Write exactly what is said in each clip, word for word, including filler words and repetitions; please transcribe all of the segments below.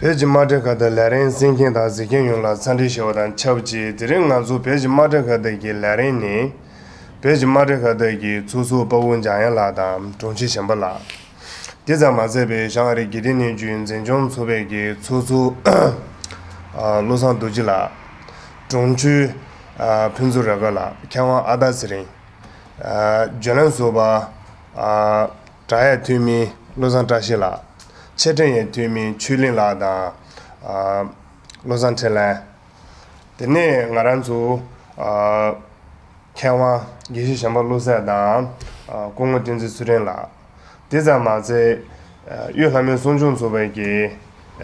བོད་ཀྱི་དམག་གྲ་ཁ་བརྡ་ལས་རིམ་གསན་མཁན་དང་གཟིགས་མཁན་ཡོངས་ལ་འཚམས་འདྲི་ཞུ་བ་དང་ཆབས་ཅིག་དེ་རིང་ང་ཚོ་བོད་ཀྱི་དམག་གྲ་ཁ་བརྡ་གི་ལས་རིམ་ནི། བོད་ཀྱི་དམག་གྲ་ཁ་བརྡ་གི་ཚོགས་གཙོ་དཔའ་བོ་འཇམ་དབྱངས་ལགས་དང་དྲུང་ཆེ་གཞན་པ་ལགས། དེ་ཙམ་མ་ཟད་པའི་བྱང་ཨ་རིའི་དགེ་ལྡན་སྨན་བཅོས་འཛིན་སྐྱོང་ཚོགས་པའི་གི་ཚོགས་གཙོ་ཨ་བློ་བཟང་རྡོ་རྗེ་ལགས། དྲུང་ཆེ་ཨ་ཕུན་ཚོགས་རབ་དགའ་ལགས། མཁས་དབང་ཨ་སྟག་ཚེ་རིང་། ཨ་བརྒྱུད་ལམ་ཟུར་པ་ཨ་སྒྲ་ཡག་འཐུས་མི་བློ་བཟང་བཀྲ་ཤིས་ལགས། ཆེད་སྒྲིག་ཡག་འཐུས་མི་ཆོས་གླིང་ལགས་དང་ཨ་བློ་བཟང་འཕྲིན་ལས། དེ་ནས་ང་རང་ཚོ་ཨ་མཁས་དབང་དགེ་བཤེས་གཞན་པ་བློ་གསལ་དང་ཨ་སྐུ་ངོ་བསྟན་འཛིན་ཚུལ་ཁྲིམས་ལགས། དེ་ཙམ་མ་ཟད་ཨ་གཡུ་ལྷ་མོའི་གསུང་ཆུང་ཚོགས་པའི་གི་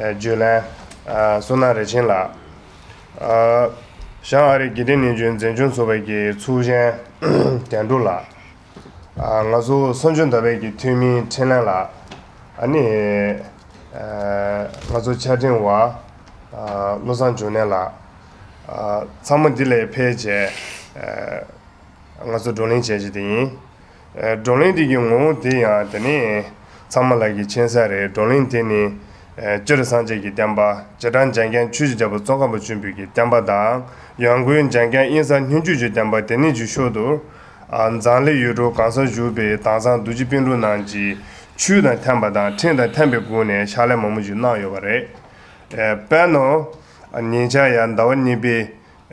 ཨ་བརྒྱུད་ལམ་ཨ་བསོད་ནམས་རིན་ཆེན་ལགས། ཨ་བྱང་ཨ་རིའི་དགེ་ལྡན་སྨན་བཅོས་འཛིན་སྐྱོང་ཚོགས་པའི་གི་ཚོགས་གཞོན་དོན་གྲུབ་ལགས། ཨ་ང་ཚོ་གསོ་སྦྱོང་ཟླ་བའི་གི་འཐུས་མི་འཕྲིན་ལས་ལགས། ཨ་ནི་ཨ་ང་ཚོ་ཆ་འཕྲིན་བ་ཨ་བློ་བཟང་འབྱུང་གནས་ལགས། ཨ་ཚང་མ་འདི་ལ་ཕེབས་བྱས་ཨ་ང་ཚོ་བགྲོ་གླེང་བྱས་བྱས་དེ་ཡིན། ཨ་བགྲོ་གླེང་འདི་གི་ངོ་བོ་དེ་ཡང་དེ་ནི་ཚང་མ་ལ་གི་མཁྱེན་གསལ་རེད། བགྲོ་གླེང་དེ་ནི་ཨ་སྤྱིར་སངས་རྒྱས་ཀྱི་བསྟན་པ། རྗེས་འབྲང་འཇམ་དབྱངས་ཆོས་ཀྱི་རྒྱལ་པོ་ཙོང་ཁ་པ་ཆེན་པོའི་གི་བསྟན་པ་དང་། ཡང་སྒོས་འཇམ་དབྱངས་དབེན་ས་སྣོད་བཅུད་ཀྱི་བསྟན་པ། དེ་ནས་ཀྱི་ཤུལ་དུ་ཨ་འཛམ་གླིང་ཡུལ་གྲུ་གང་སར་བཞུགས་པའི་དྭགས་གཙང་རྡོ་རྗེ་སྤུན་གྲོགས་རྣམས་ཀྱིས་ཆོས་དང་མཐུན་པ་དང་ཁྲིམས་དང་མཐུན་པའི་སྒོ་ནས་ཕྱག་ལས་མང་པོ་ཞིག་གནང་ཡོད་པ་རེད། ཨ་དཔེར་ན་ཨ་ཉེ་ཆར་ཡང་ཟླ་བ་གཉིས་པའི་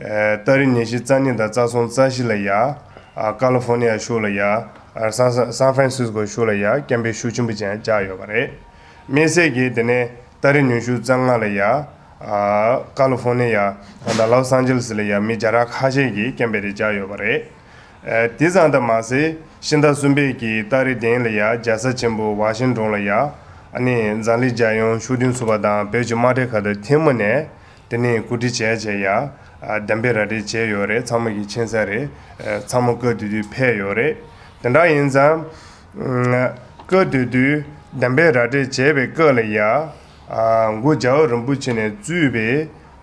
ཨ་ཏ་རིག་ཉི་ཤུ་རྩ་གཉིས་དང་རྩ་གསུམ་རྩ་བཞི་ལ་ཡ་ཨ་ཀ་ལི་ཧྥོ་ནི་ཡ་ཕྱོགས་ལ་ཡ་ཨ་སན་སན་ཧྥ་རན་སིས་ཀོ་ཕྱོགས་ལ་ཡ་སྐད་འབོད་ཤུགས་ཆེན་པོ་ཅན་བཅག་ཡོད་པ་རེད། དམིགས་བསལ་གྱིས་དེ་ནས་ཏ་རིག་ཉི་ཤུ་རྩ་ལྔ་ལ་ཡ་ཨ་ཀ་ལི་ཧྥོ་ནི་ཡ་ད་ལོ་སན་ཇི་ལི་སི་ལ་ཡ་མི་བརྒྱ་ཕྲག་ཁ་ཤས་ཀྱིས་སྐད་འབོད་དེ་བཅག་ཡོད་པ་རེད། ཨ་དེ་ཙམ་དུ་མ་ཟད་ཕྱི་ཟླ་གསུམ་པའི་གི་ཏ་རིག་བདུན་ལ་ཡ་རྒྱལ་ས་ཆེན་པོ་ཝ་ཤིང་ཏོན་ལ་ཡ་ཨ་ནི་འཛམ་གླིང་རྒྱལ་ཡོངས་ཤུགས་ལྡན་ཚོགས་པ་དང་བོད་ཀྱི་དམག་གྲ་ཁ་བརྡ་ཐེངས་མ་ནས་དེ་ནས་གོ་སྒྲིག་བྱས་བྱས་ཡ་ཨ་གདན་འདྲེན་ར་སྤྲོད་བྱས་ཡོད་རེད། ཚང་མ་གི་མཁྱེན་གསལ་རེད། ཨ་ཚང་མ་སྐབས་དེ་དུས་ཕེབས་ཡོད་རེད། དེ་འདྲ་ཡིན་ཙང་ཨ་སྐབས་དེ་དུས་གདན་འདྲེན་ར་སྤྲོད་བྱས་པའི་སྐབས་ལ་ཡ་ཨ་མགོ་རྒྱལ་བ་རིན་པོ་ཆེ་ནས་གཙོས་པའི་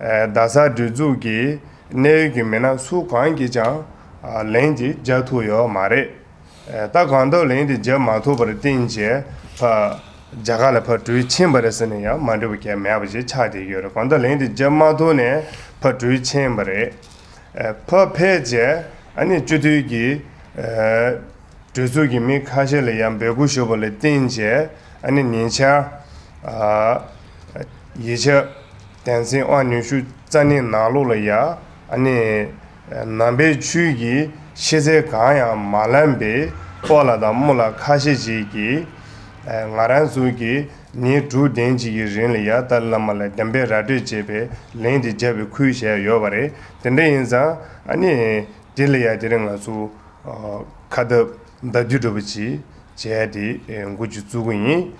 ཨ་རྡ་ས་སྒྲིག་འཛུགས་ཀྱི་གནད་ཡོད་ཀྱི་མི་སྣ་སུ་གང་གིས་ཀྱང་ཨ་ལན་དེ་རྒྱག་ཐུབ་ཡོད་མ་རེད། ཨ་ད་གང་ལྟར་ལན་དེ་རྒྱག་མ་ཐུབ་པར་བརྟེན་བྱས་ཕར་རྒྱ་གར་ལ་ཕར་བྲོས་ཕྱིན་པ་རེད་ཟེར་ནས་ཡང་མ་འགྲིག་པ་གང་མེད་པ་ཞིག་ཆགས་བསྡད་ཡོད་རེད། གང་ལྟར་ལན་དེ་རྒྱག་མ་ཐུབ་ནས་ཕར་བྲོས་ཕྱིན་པ་རེད། ཨ་ཕར་ཕེབས་བྱས་ཨ་ནི་སྤྱི་འཐུས་ཀྱི་ཨ་གྲོས་ཚོགས་ཀྱི་མི་ཁ་ཤས་ལ་ཡང་འབོད་སྐུལ་ཞུས་པ་ལ་བརྟེན་བྱས་ཨ་ནི་ཉེ་ཆར་ཨ་ཡིག་ཆ་དོན་ཚན་ཨང་ཉི་ཤུ་རྩ་གཉིས་ནང་ལོགས་ལ་ཡ་ཨ་ནི་ནང་པའི་ཆོས་ཀྱི་ཤེས་ཚད་གང་ཡང་མ་ལོན་པའི་སྤོ་ལགས་དང་རྨོ་ལགས་ཁ་ཤས་ཤིག་གིས་ཨ་ང་རང་ཚོ་གི་ཉིན་དྲུག་བདུན་གཅིག་གི་རིང་ལ་ཡ་ཏཱ་ལའི་བླ་མ་ལ་གདན་འདྲེན་ར་སྤྲོད་བྱས་པའི་ལན་དེ་རྒྱབ་པའི་ཁུལ་བྱས་ཡོད་པ་རེད། དེ་འདྲ་ཡིན་ཙང་ཨ་ནི་དེ་ལ་ཡ་དེ་རིང་ང་ཚོ་ཨ་ཁ་བརྡ་བརྡ་བརྒྱུད་འདྲ་པོ་ཅིག་བྱས་ཏེ་ཨེ་འགོ་ཅིག་བཙུགས་ཀྱི་ཡིན།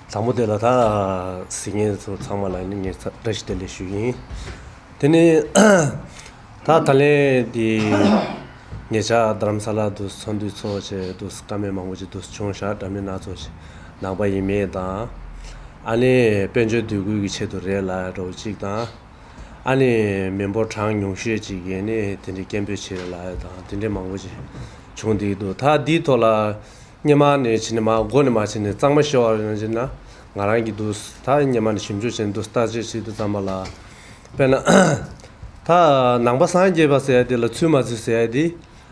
དང་པོ་དེ་ལ་ད་གཟིགས་མཁན་ཚོ་ཚང་མ་ལ་ནི་ངས་བཀྲ་ཤིས་བདེ་ལེགས་ཞུ་གི་ཡིན། དེ་ནས་ད་ད་ལན་དེ་ཉེ་ཆར་རྡ་རམ་ས་ལ་དུ་ཚོགས་འདུ་ཚོགས་བྱས་དུ་བཀའ་མོལ་མང་པོ་ཅིག་དུ་བྱུང་ཤག་འདྲ་མིན་སྣ་ཚོགས་ཤིག་ནང་པ་ཡིན་མིན་དང་། ཨ་ནི་དཔལ་འབྱོར་འདུ་འགོད་ཀྱི་ཆེད་དུ་རེད་ལབ་ཡ་འདྲ་བོ་གཅིག་དང་། ཨ་ནི་མི་འབོར་གྲངས་ཉུང་ཤོས་ཅིག་གིས་ནི་དེ་འདྲའི་སྐད་འབོད་བྱེད་ལ་དང་དེ་འདྲའི་མང་པོ་ཅིག་བྱུང་བསྡད་འདུག་ད་འདིའི་ཐོག་ལ་སྔོན་མ་ནས་བྱས་ནས་མར་མགོ་ནས་མར་བྱས་ནས་གཙང་མ་ཤོར་བ་ཡོང་བྱས་ན་ང་རང་གིས་འདུག་ད་སྔོན་མ་ནས་ཞིབ་འཇུག་བྱས་ནས་འདུག་བརྟག་དཔྱད་བྱེད་དུས་ཙམ་པ་ལ་དཔེར་ན་ད་ནང་པ་སངས་རྒྱས་པ་ཟེར་ཡ་དེ་ལ་ཚུལ་མ་ཚུལ་ཟེར་ཡ་དེ།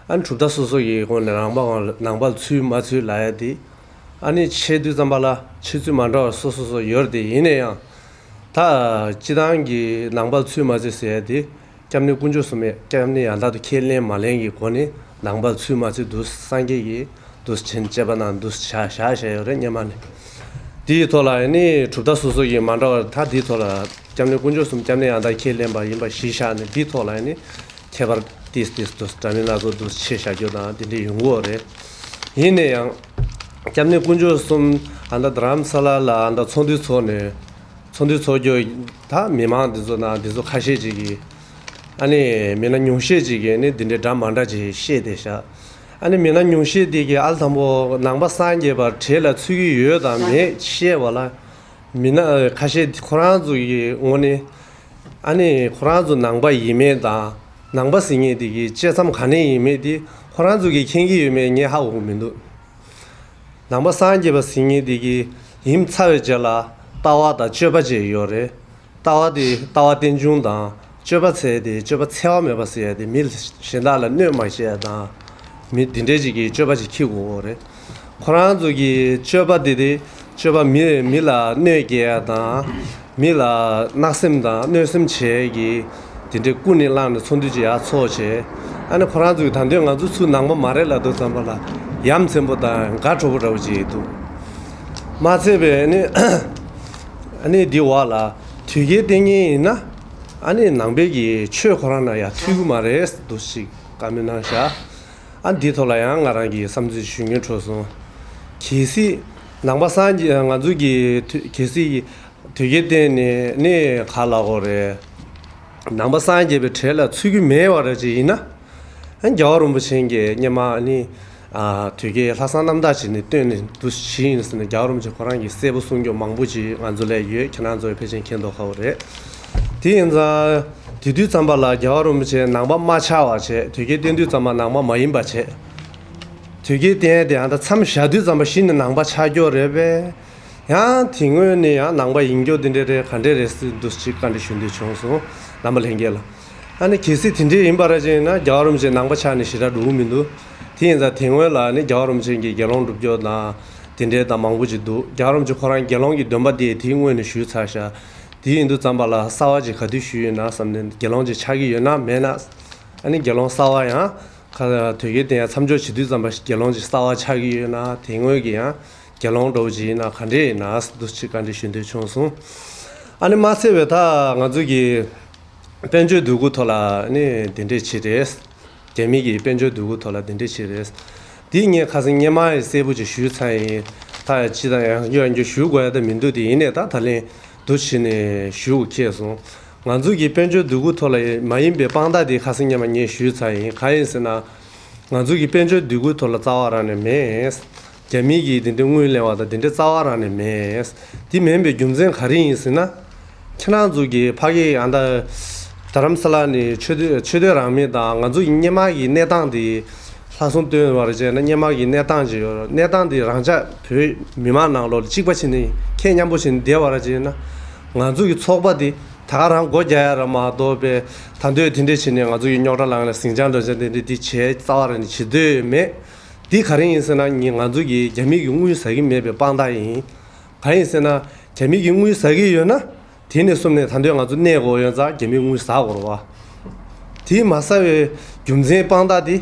ཨ་ནི་གྲུབ་མཐའ་སོ་སོ་ཡི་སྒོ་ནས་ནང་པ་ནང་པ་ལ་ཚུལ་མ་ཚུལ་ལབ་ཡ་དེ། ཨ་ནི་འཆད་དུས་ཙམ་པ་ལ་འཆད་ཚུལ་མ་འདྲ་བ་སོ་སོ་སོ་ཡོད་རེད་དེ། ཡིན་ན་ཡང་ད་སྤྱི་བཏང་གི་ནང་པ་ལ་ཚུལ་མ་ཚུལ་ཟེར་ཡ་དེ་སྐྱབས་གནས་དཀོན་མཆོག་གསུམ་ཡ་སྐྱབས་གནས་ཡང་དག་ཏུ་ཁས་ལེན་མ་ལེན་གྱི་སྒོ་ནས་ནང་པ་ལ་ཚུལ་མ་ཚུལ་འདུག་སངས་རྒྱས་ཀྱི་འདུག་བྱིན་བཅས་པ་ནང་འདུག་བཞག་བཞག་བཞག་ཡོད་རེད་སྔོན་མ་ནས། དེའི་ཐོག་ལ་ཨ་ནི་གྲུབ་མཐའ་སོ་སོ་ཡི་མ་འདྲ་བ་ད་དེའི་ཐོག་ལ་སྐྱབས་གནས་དཀོན་མཆོག་གསུམ་སྐྱབས་གནས་ཡང་དག་ཁས་ལེན་པ་ཡིན་པ་གཞི་བཞག་ནས་དེའི་ཐོག་ལ་ཨ་ནི། ཁྱད་པར་ཏིས་ཏིས་དུ་འདྲ་མིན་སྣ་ཚོགས་དུ་ཆེ་བཞག་རྒྱུ་དང་དེ་འདྲ་ཡོང་གི་ཡོད་རེད། ཡིན་ན་ཡང་། སྐྱབས་གནས་དཀོན་མཆོག་གསུམ་ཨ་ད་རྡ་རམ་ས་ལ་ལ་ཨ་ད་ཚོགས་འདུ་ཚོགས་ནས་ཚོགས་འདུ་ཚོགས་རྒྱུ་ད་མི་མང་འདི་ཚོ་ནང་འདི་ཚོ་ཁ་ཤས་ཅིག་གིས་ཨ་ནི་མི་སྣ་ཉུང་ཤས་ཅིག་གིས་ནི་འདི་འདྲའི་འདྲ་མ་འདྲ་ཅིག་བཤད་བསྡད་ཤག་ཨ་ནི་མི་སྣ་ཉུང་ཤས་དེ་གིས་ཨ་ལ་དང་པོ་ནང་པ་སངས་རྒྱས་པ་གྲས་ལ་ཚུད་ཀྱི་ཡོད་དང་མེད་བཤད་པ་ལ། མི་སྣ་ཁ་ཤས་ཁོ་རང་ཚོ་ཡི་ངོས་ནས་ཨ་ནི་ཁོ་རང་ཚོ་ནང་པ་ཡིན་མིན་དང་ནང་པ་ཟེར་མཁན་དེ་གི་བཅད་མཚམས་ག་ནས་ཡིན་མིན་དེ་ཁོ་རང་ཚོ་གི་མཁྱེན་གྱི་ཡོད་མེད་ངས་ཧ་གོ་གི་མི་འདུག་ནང་པ་སངས་རྒྱས་པ་ཟེར་མཁན་དེ་གི་ཡིན་ཚར་བའི་རྗེས་ལ་ ལྟ་བ་དང་སྤྱོད་པ་བཅས་ཡོད་རེད། ལྟ་བ་དེ་ལྟ་བ་རྟེན་འབྱུང་དང་། སྤྱོད་པ་འཚེ་དེ་སྤྱོད་པ་འཚེ་བ་མེད་པ་ཟེར་ཡ་དེ། མི་གཞན་དག་ལ་གནོད་མ་བྱེད་ཡ་དང་། མི་དེ་འདྲའི་ཅིག་གི་སྤྱོད་པ་ཅིག་འཁྱེར་དགོས་རེད། ཁོ་རང་ཚོ་གི་སྤྱོད་པ་དེ་དེ་སྤྱོད་པ་མི་མི་ལ་གནོད་སྐྱེལ་ཡ་དང་། མི་ལ་བརྣག་སེམས་དང་གནོད་སེམས་བྱེད་ཀྱི་དེ་འདྲའི་ཀུན་ནས་བསླངས་ནས་ཚོགས་འདུ་ཅིག་ཡར་ཚོགས་བྱས། ཨ་ནི་ཁོ་རང་ཚོས་ད་དུང་ང་ཚོ་ཚུར་ནང་པ་མ་རེད་ལབ་དུས་ཙམ་པ་ལ་ཡ་མཚན་པོ་དང་དགའ་སྤྲོ་པོ་འདྲ་བོ་ཅིག་འདུག། མ་ཚད་པའི་ཨ་ནི་ཨ་ནི་འདི་འོག་ལ་དོལ་རྒྱལ་བསྟེན་མཁན་ཡིན་ན་ཨ་ནི་ནང་པའི་གི་ཆོས་ཁོ་རང་ན་ཡ་ཐུག་གི་མ་རེད་འདུག་ཞིག་བཀའ་མོལ་གནང་བཞག། ཨ་འདི་ཐོག་ལ་ཡང་ང་རང་གི་བསམ་ཚུལ་ཞུ་སྙིང་བྲོ་སོང་། གལ་སྲིད་ནང་པ་སངས་རྒྱས་ང་ཚོ་གི་དོལ་གལ་སྲིད་དོལ་རྒྱལ་བསྟེན་ནས་ནི་ག་ལ་གོ་རེད། ནང་པ་སངས་རྒྱས་པའི་གྲལ་ལ་ཚུད་ཀྱི་མེད་པ་རེད་ཅེས་ཡིན་ན། ཨ་རྒྱལ་བ་རིན་པོ་ཆེ་གིས་སྔོན་མ་ནི་ཨ་དོལ་རྒྱལ་ལྷག་བསམ་རྣམ་དག་བྱས་ནས་བསྟེན་ནས་འདུག་ཞིག་ཡིན་ཟེར་ན། རྒྱལ་བ་རིན་པོ་ཆེ་ཁོ་རང་གིས་གསལ་པོ་གསུང་རྒྱུ་མང་པོ་ཅིག་ང་ཚོ་ལ་ཡོད། ཁྱེད་རང་ཚོ་ཕལ་ཆེར་མཁྱེན་མདོག་ཁ་པོ་རེད། དེ་ཡིན་ཙང་དེ་དུས་ཙམ་པ་ལ་རྒྱལ་བ་རིན་པོ་ཆེ་ནང་པ་མ་ཆགས་པ་བྱས། དོལ་རྒྱལ་བསྟེན་དུས་ཙམ་པ་ནང་པ་མ་ཡིན་པ་བྱས། དོལ་རྒྱལ་བསྟེན་དེ་ཨ་ད་མཚམས་བཞག་དུས་ཙམ་པ་གཞི་ནས་ནང་པ་ཆགས་རྒྱུ་རེད་པས། ཡང་དེ་སྔོན་ནས་ཡང་ནང་པ་ཡིན་རྒྱུ་དེ་འདྲ་རེད། ག་འདྲ་རེད་ཟེར་འདུག་ཅིག་བཀའ་འདྲི་ཞུ་འདོད་བྱུང་སོང་། ནང་པ་ལྷན་རྒྱས་ལ། ཨ་ནི་གལ་སྲིད་དེ་འདྲ་ཡིན་པ་རེད་ཅེ་ན། རྒྱལ་བ་རིན་པོ་ཆེ་ནང་པ་ཆགས་ནས་ཞེ་དྲག་འགྲོ་གི་མི་འདུག། དེ་ཡིན་ཙང་དེ་སྔོན་ལ་ནི་རྒྱལ་བ་རིན་པོ་ཆེ་གིས་དགེ་སློང་སྒྲུབ་རྒྱུ་དང་དེ་འདྲའི་དང་མང་པོ་ཅིག་འདུག། རྒྱལ་བ་རིན་པོ་ཆེ་ཁོ་རང་དགེ་སློང་གི་འདུན་པ་དེ་དེའི་སྔོན་ནས་ཞུས་ཚར་ཤག། དེ་ཡིན་དུས་ཙམ་པ་ལ་གསར་པ་ཅིག་ག་དུས་ཞུས་ཡོད་ན་བསམ་ནས། དགེ་སློང་ཅིག་ཆགས་ཀྱི་ཡོད་ན་མེད་ན། ཨ་ནི་དགེ་སློང་གསར་པ་ཡང་ཁ་དོལ་རྒྱལ་བསྟེན་ཡ་མཚམས་འཇོག་བྱེད་དུས་ཙམ་པ་དགེ་སློང་ཅིག་གསར་པ་ཆགས་ཀྱི་ཡོད་ན། དེ་སྔོན་གྱི་ཡང་དགེ་སློང་འདྲ་བོ་ཅིག་ཡིན་ན་ག་འདྲས་ཡིན་ན་འདུག་ཅིག་བཀའ་འདྲི་ཞུ་འདོད་བྱུང་སོང་། ཨ་ནི་མ་ཚད་པའི་ད་ང་ཚོ་གི་དཔལ་འབྱོར་འདོད་རྒུ་ཐོག་ལ་ནི་དེ་འདྲས་བྱས་རེད། རྒྱ་མི་གི་དཔལ་འབྱོར་འདོད་རྒུ་ཐོག་ལ་དེ་འདྲས་བྱས་རེད། དེ་ངས་ཁ་སང་སྔོན་མ་ཡི་གསལ་པོ་ཅིག་ཞུས་ཚར་ཡིན། ད་ཅི་དང་ཡང་ཡང་བསྐྱར་ཞུ་དགོས་ཡ་ད་མི་འདུག། དེ་ཡིན་ནས་ད་ད་ལན་འདུག་བྱས་ནས་ཞུ་དགོས་ཁེལ་སོང་། ང་ཚོ་གི་དཔལ་འབྱོར་འདོད་རྒུ་ཐོག་ལ་མ་ཡིན་པའི་དཔང་རྟགས་དེ་ཁ་སང་སྔོན་མ་ངས་ཞུས་ཚར་ཡིན། གང་ཡིན་ཟེར་ན། ང་ཚོ་གི་དཔལ་འབྱོར་འདོད་རྒུ་ཐོག་ལ་རྩ་བ་རང་ནས་མེད། རྒྱ་མི་གིས་དེ་འདྲའི་དངུལ་ལེན་པ་དང་དེ་འདྲའི་རྩ་བ་རང་ནས་མེད། དེ་མིན་པའི་རྒྱུ་མཚན་ག་རེ་ཡིན་ཟེར་ན། ཁྱེད་རང་ཚོ་གི་ཕ་གི་ཨ་ད་རྡ་རམ་ས་ལ་ནས་ཆོས་སྡེ་ཆོས་སྡེ་རང་མོས་དང་ང་ཚོ་གི་སྔོན་མ་གི་གནས་སྟངས་དེ་ལྷག་བསམ་སྟོན་པར་བྱས་ན། སྔོན་མ་གི་གནས་སྟངས་ཅིག་ཡོད་རེད། གནས་སྟངས་དེ་རང་ཅག་བོད་མི་མང་ནང་ལོགས་ལ་གཅིག་པ་བྱས་ནས་ཁྱེད་མཉམ་པོ་བྱས་ནས་བསྡད་པར་བྱས་ན། ང་ཚོ་གི་ཚོགས་པ་དེ་ད་ག་རང་སྒོ་རྒྱག་ཡ་ར་མ་གཏོགས་པའི་ད་འདོད་དེ་འདྲས་བྱས་ནས་ང་ཚོ་གི་རྙོག་དྲ་ལངས་ལ་ཟིང་ཆ་འདྲ་ཆ་དེ་འདྲས་དེ་བྱས་རྩ་བ་ར་ནས་བྱེད་འདོད་མེད། འདི་ག་རེ་ཡིན་ཟེར་ན། ངས་ང་ཚོ་གིས་རྒྱ་མི་གི་དངུལ་ཟ་གི་མེད་པའི་དཔང་རྟགས་ཡིན། གང་ཡིན་ཟེར་ན། རྒྱ་མི་གི་དངུལ་ཟ་གི་ཡོད་ན། དེ་ནས་གསུམ་ནས་ད་འདོད་ང་ཚོ་གནས་དགོས་ཡོད་ཙང་རྒྱ་མིའི་དངུལ་ཟ་དགོས་རེད་བ། དེ་མ་ཟ་བའི་རྒྱུ་མཚན་དཔང་རྟགས་དེ།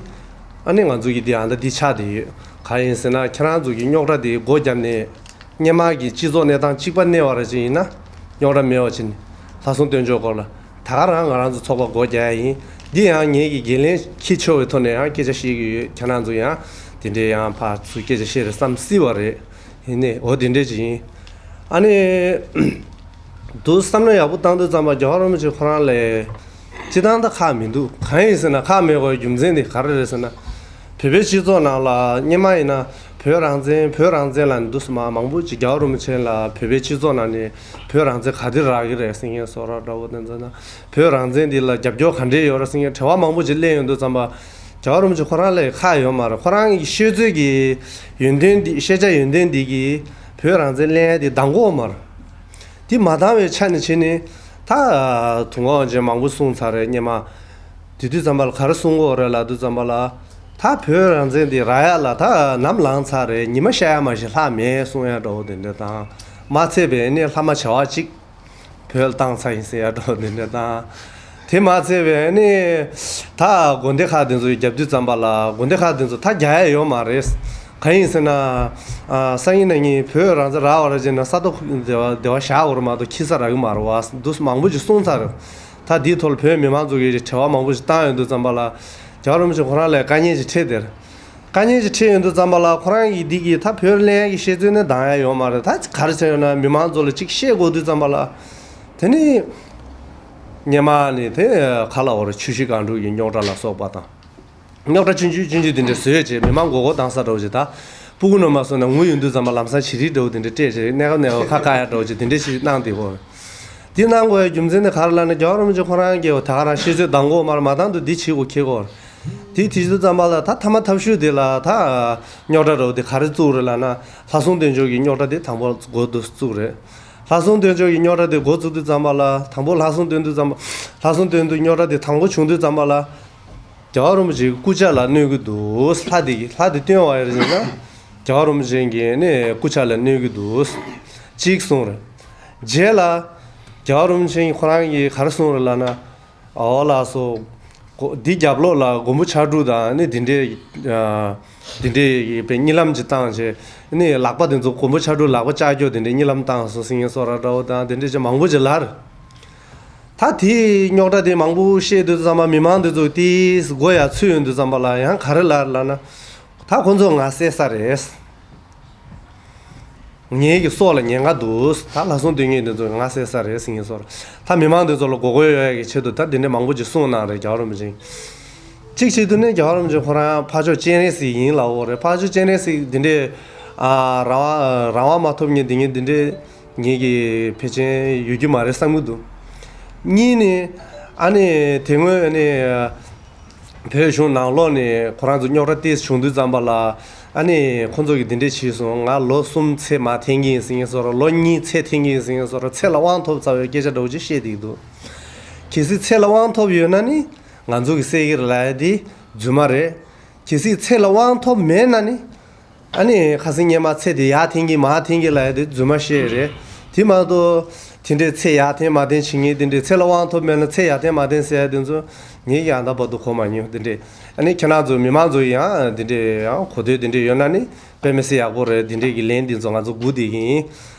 ཨ་ནི་ང་ཚོ་གི་དེ་ཨ་ད་འདི་ཆགས་བསྡད་ཡོད། གང་ཡིན་ཟེར་ན། ཁྱེད་རང་ཚོ་གི་རྙོག་དྲ་དེ་སྒོ་བརྒྱབ་ནས། སྔོན་མ་གི་སྤྱི་ཚོགས་གནས་སྟངས་གཅིག་པ་གནས་པ་ར་ཅིག་ཡིན་ན། རྙོག་དྲ་མེད་པ་བྱས་ནས་ལྷག་བསམ་སྟོན་ཕྱོགས་སྐོར་ལ་ད་ག་རང་ང་རང་ཚོ་ཚོགས་པ་སྒོ་རྒྱག་ཡ་ཡིན། འདི་ཡང་ངེད་ཀྱི་འགན་ལེན་འཁྱེར་ཆོག་པའི་ཐོག་ནས་ཡང་སྐད་ཆ་བཤད་ཀྱི་ཡོད། ཁྱེད་རང་ཚོ་ཡང་དེ་འདྲའི་ཡང་ཕར་ཚུར་སྐད་ཆ་བཤད་རེད་བསམ་སྲིད་པ་རེད། ཡིན་ནའི་འོ་དེ་འདྲས་ཅིག་ཡིན། ཨ་ནི། འདུག་བསམ་བློ་ཡག་པོ་བཏང་དུས་ཙམ་པ་རྒྱལ་བ་རིན་པོ་ཆེ་ཁོ་རང་ལ་སྤྱིར་བཏང་ད་ཁག་མི་འདུག། གང་ཡིན་ཟེར་ན། ཁག་མེད་དགོས་རྒྱུ་མཚན་དེ་ག་རེ་རེད་ཟེར་ན། བོད་པའི་སྤྱི་ཚོགས་ནང་ལ་སྔོན་མ་ཡིན་ན་བོད་རང་བཙན་བོད་རང་བཙན་ལབ་ནས་འདུག་སེ་མ་མང་པོ་ཅིག་རྒྱལ་བ་རིན་པོ་ཆེ་ལ་བོད་པའི་སྤྱི་ཚོགས་ནང་ནས་བོད་རང་བཙན་ག་དུས་རག་གི་རེད་ཟེར་མཁན་བཟོ་འདྲ་འདྲ་བོ་དེ་ཚོ་ན། བོད་རང་བཙན་འདི་ལ་རྒྱབ་སྐྱོར་ག་འདྲས་ཡོད་རེད་ཟེར་མཁན་དྲི་བ་མང་པོ་ཅིག་གླེང་ཡོང་དུས་ཙམ་པ། རྒྱལ་བ་རིན་པོ་ཆེ་ཁོ་རང་ལ་ཁག་ཡོད་མ་རེད། ཁོ་རང་གི་ཤོད་ཚོད་ཀྱི་ཡོན་ཏན་འདི། ཤེས་བྱ་ཡོན་ཏན་འདི་གིས་བོད་རང་བཙན་ལེན་ཡ་དེ་འདང་གི་ཡོད་མ་རེད། དེ་མ་འདང་བའི་ཆ་ནས་བྱས་ནས་ད་དུང་གོང་ཅན་མང་པོ་གསུངས་ཚར་རེད། སྔོན་མ་དེ་དུས་ཙམ་པ་ལ་ག་རེ་གསུང་གི་ཡོད་རེད་ལབ་དུས་ཙམ་པ་ལ། ད་བོད་རང་བཙན་འདི་རག་ཡ་ལ་ད་ནམ་ལངས་ཚར་རེད། ཉི་མ་ཤར་ཡ་མ་གཏོགས་ལྷག་མེད་གསུང་ཡ་འདྲ་བོ་དེ་འདྲ་དང་། མ་ཚད་པའི་ནི་ལྷག་མ་བྱ་བ་གཅིག་བོད་ལ་བཏང་ཚར་ཡིན་ཟེར་ཡ་འདྲ་བོ་དེ་འདྲ་དང་། དེ་མ་ཚད་པའི་ནི་ད་དགོན་སྡེ་ཁག་དེ་ཚོ་རྒྱབ་དུས་ཙམ་པ་ལ། དགོན་སྡེ་ཁག་དེ་ཚོ་ད་རྒྱག་ཡ་ཡོད་མ་རེད། གང་ཡིན་ཟེར་ན། ཨ། སང་ཉིན་གནངས་ཉིན་བོད་རང་བཙན་རག་པ་ར་བྱས་ན་ས་རྡོ་སྡེ་བ་སྡེ་བ་བཞག་དགོས་རེད་མ་གཏོགས་ཁྱི་ས་རག་གི་མ་རེད་བ། འདུག་མང་པོ་ཅིག་གསུངས་ཚར་རེད། ད་འདིའི་ཐོག་ལ་བོད་མི་མང་ཚོ་གིས་དྲི་བ་མང་པོ་ཞིག་བཏང་ཡོང་དུས་ཙམ་པ་ལ། རྒྱལ་བ་རིན་པོ་ཆེ་ཁོ་རང་ལ་དཀའ་ངལ་ཞིག་འཕྲད་དེར། དཀའ་ངལ་ཞིག་འཕྲད་ཡོང་དུས་ཙམ་པ་ལ། ཁོ་རང་གིས་འདི་གིས་ད་བོད་ལེན་ཡག་གི་བཤད་ཚུལ་ནི་འདང་ཡ་ཡོད་མ་རེད། ད་ག་རེ་བྱས་ཡོད་ན། མི་མང་ཚོ་ལ་ཅིག་བཤད་དགོས་དུས་ཙམ་པ་ལ། དེ་ནི་སྔོན་མ་ནི་དེ་ག་ལབ་དགོས་རེད། ཆུ་བཞི་སྒང་དྲུག་གི་རྙོག་དྲ་ལ་སོགས་པ་དང་། རྙོག་དྲ་ཆུང་ཆུང་ཆུང་ཆུང་དེ་འདྲ་བཟོས་བྱས། མི་མང་མགོ་སྐོར་བཏང་ས་འདྲ་བོ་ཅིག། ད་སྤུ་གུ་ནོར་མ་སོང་ན་ངུ་ཡོང་དུས་ཙམ་པ་ལམ་སང་བྱི་རིལ་འདྲ་བོ་དེ་འདྲ་སྤྲད་བྱས། གནས་སྐབས་ནས་ཁ་བཀག་ཡ་འདྲ་བོ་ཅིག་དེ་འདྲ་ཞིག་གནང་བསྡད་ཡོད། དེ་གནང་དགོས་ཡ་རྒྱུ་མཚན་དེ་ག་རེ་ལབ་ན། རྒྱལ་བ་རིན་པོ་ཆེ་ཁོ་རང་གིས་ད་ག་རང་བཤད་ཚོད་འདང་གི་ཡོད་མ་རེད། མ་འདང་དུས་འདི་བྱེད་དགོས་ཁེལ་གི་ཡོད་རེད། དེ་དེ་བྱེད་དུས་ཙམ་པ་ལ་ད་ཐ་མ་ཐབས་ཤུགས་དེ་ལ་ད་རྙོག་དྲ་འདྲ་བོ་དེ་ག་རེ་བཙུགས་རེད་ལབ་ན། ལྷག་བསམ་སྟོན་ཕྱོགས་ཀྱི་རྙོག་དྲ་དེ་དང་པོ་འགོ་དུ་བཙུགས་རེད། ལྷ་སྲུང་སྟོན་ཕྱོགས་ཀྱི་རྙོག་དྲ་དེ་འགོ་བཙུགས་དུས་ཙམ་པ་ལ། དང་པོ་ལྷ་སྲུང་སྟོན་དུས་ཙམ་པ། ལྷ་སྲུང་སྟོན་དུས་རྙོག་དྲ་དེ་དང་པོ་བྱུང་དུས་ཙམ་པ་ལ། རྒྱལ་བ་རིན་པོ་ཆེའི་སྐུ་ཕྱྭ་ལ་གནོད་ཀྱི་འདུག། ལྷ་དེ་ལྷ་དེ་སྟོན་པ་ཡིན་ན་རྒྱལ་བ་རིན་པོ་ཆེ་གི་ནི་སྐུ་ཕྱྭ་ལ་གནོད་ཀྱི་འདུག། གཅིག་གསུངས་རེད། རྗེས་ལ་རྒྱལ་བ་རིན་པོ་ཆེ་ཁོ་རང་གིས་ག་རེ་གསུངས་རེད་ལབ་ན། ཨོ་ལགས་སོ། འདི་རྒྱབ་ལོགས་ལ་མགོན་པོ་ཕྱག་དྲུག་དང་ནི་འདི་འདྲའི་འདི་འདྲའི་གཉིད་ལམ་ཅིག་བཏང་བྱས་ནི་ལག་པ་དེ་ཚོ་མགོན་པོ་ཕྱག་དྲུག་ལག་པ་ལྕགས་ཀྱོག་དེ་འདྲའི་གཉིད་ལམ་བཏང་སོང་ཟེར་མཁན་བཟོ་འདྲ་བོ་དང་དེ་འདྲའི་ཅིག་མང་པོ་ཅིག་ལབ། ད་དེའི་རྙོག་དྲ་དེ་མང་པོ་བཤད་དུས་ཙམ་པ་མི་མང་དེ་ཚོ་དེའི་མགོ་ཡར་ཚུད་ཡོང་དུས་ཙམ་པ་ལ་ཡང་ག་རེ་ལབ་ལབ་ན། ད་ཁོ་ཚོ་ང་བསད་ས་རེད། ངེད་ཀྱི་སྲོག་ལ་ཉེན་ཁ་འདུག། ད་ལྷ་སྲུང་སྟོན་མཁན་དེ་ཚོ་ང་བསད་ས་རེད་ཟེར་མཁན་བཟོ་འདྲ། ད་མི་མང་དེ་ཚོ་ལ་མགོ་སྐོར་ཡོང་ཡག་གི་ཆེད་དུ་ད་དེ་འདྲའི་མང་པོ་ཅིག་གསུངས་གནང་རེད་རྒྱལ་བ་རིན་པོ་ཆེ། གཅིག་བྱས་དུས་ནི་རྒྱལ་བ་རིན་པོ་ཆེ་ཁོ་རང་ཕར་ཕྱོགས་སྤྱན་རས་གཟིགས་ཡིན་ལབ་ཡོད་རེད། ཕར་ཕྱོགས་སྤྱན་རས་གཟིགས་འདི་འདྲའི་ཨ་རང་དབང་རང་དབང་མ་ཐོབ་མཁན་འདི་ངས་འདི་འདྲའི་ངེད་ཀྱི་ཕལ་ཆེར་ཡོད་རྒྱུ་མ་རེད་བསམ་གྱི་འདུག། གཉིས་ནི་ཨ་ནི་དེ་སྔོན་ཨ་ནི་བོད་གཞུང་ནང་ལོགས་ནས་ཁོ་རང་ཚོ་རྙོག་དྲ་ཏོག་ཙམ་བྱུང་དུས་ཙམ་པ་ལ། ཨ་ནི་ཁོ་ཚོ་གིས་འདི་འདྲས་བྱས་སོང་། ང་ལོ་གསུམ་ཚེ་མར་འཐེན་གྱི་ཡིན་ཟེར་མཁན་བཟོ་འདྲ། ལོ་གཉིས་ཚེ་འཐེན་གྱི་ཡིན་ཟེར་མཁན་བཟོ་འདྲ། ཚེ་ལ་དབང་ཐོབ་ཚར་བའི་སྐད་ཆ་འདྲ་བོ་ཅིག་བཤད་བསྡད་ཀྱི་འདུག། གལ་སྲིད་ཚེ་ལ་དབང་ཐོབ་ཡོད་ན་ནི་ང་ཚོ་གིས་བསད་ཀྱི་རེད་ལབ་ཡ་དེ་རྫུན་མ་རེད། གལ་སྲིད་ཚེ་ལ་དབང་ཐོབ་མེད་ན་ནི། ཨ་ནི་ཁ་སང་སྔོན་མ་ཚེ་དེ་ཡར་འཐེན་གྱི་མར་འཐེན་གྱི་ལབ་ཡ་དེ་རྫུན་མ་བཤད་རེད། དེ་མ་གཏོགས་དེ་འདྲའི་ཚེ་ཡར་འཐེན་མར་འཐེན་བྱེད་མཁན་དེ་འདྲའི། ཚེ་ལ་དབང་ཐོབ་མེད་ན་ཚེ་ཡར་འཐེན་མར་འཐེན་ཟེར་ཡ་དེ་ཚོ་ངས་ཀྱང་ད་བར་དུ་གོ་མ་མྱོང་། དེ་འདྲའི་ཨ་ནི་ཁྱེད་རང་ཚོ་མི་མང་ཚོ་ཡང་དེ་འདྲའི་ཡང་གོ་ཐོས་དེ་འདྲའི་ཡོད་ན་ནི་དཔེ་མི་སྲིད་ཡག་པོ་རེད། དེ་འདྲའི་གི་ལན་དེ་ཚོ་ང་ཚོ་སྒུག་བསྡད་ཀྱི་ཡིན།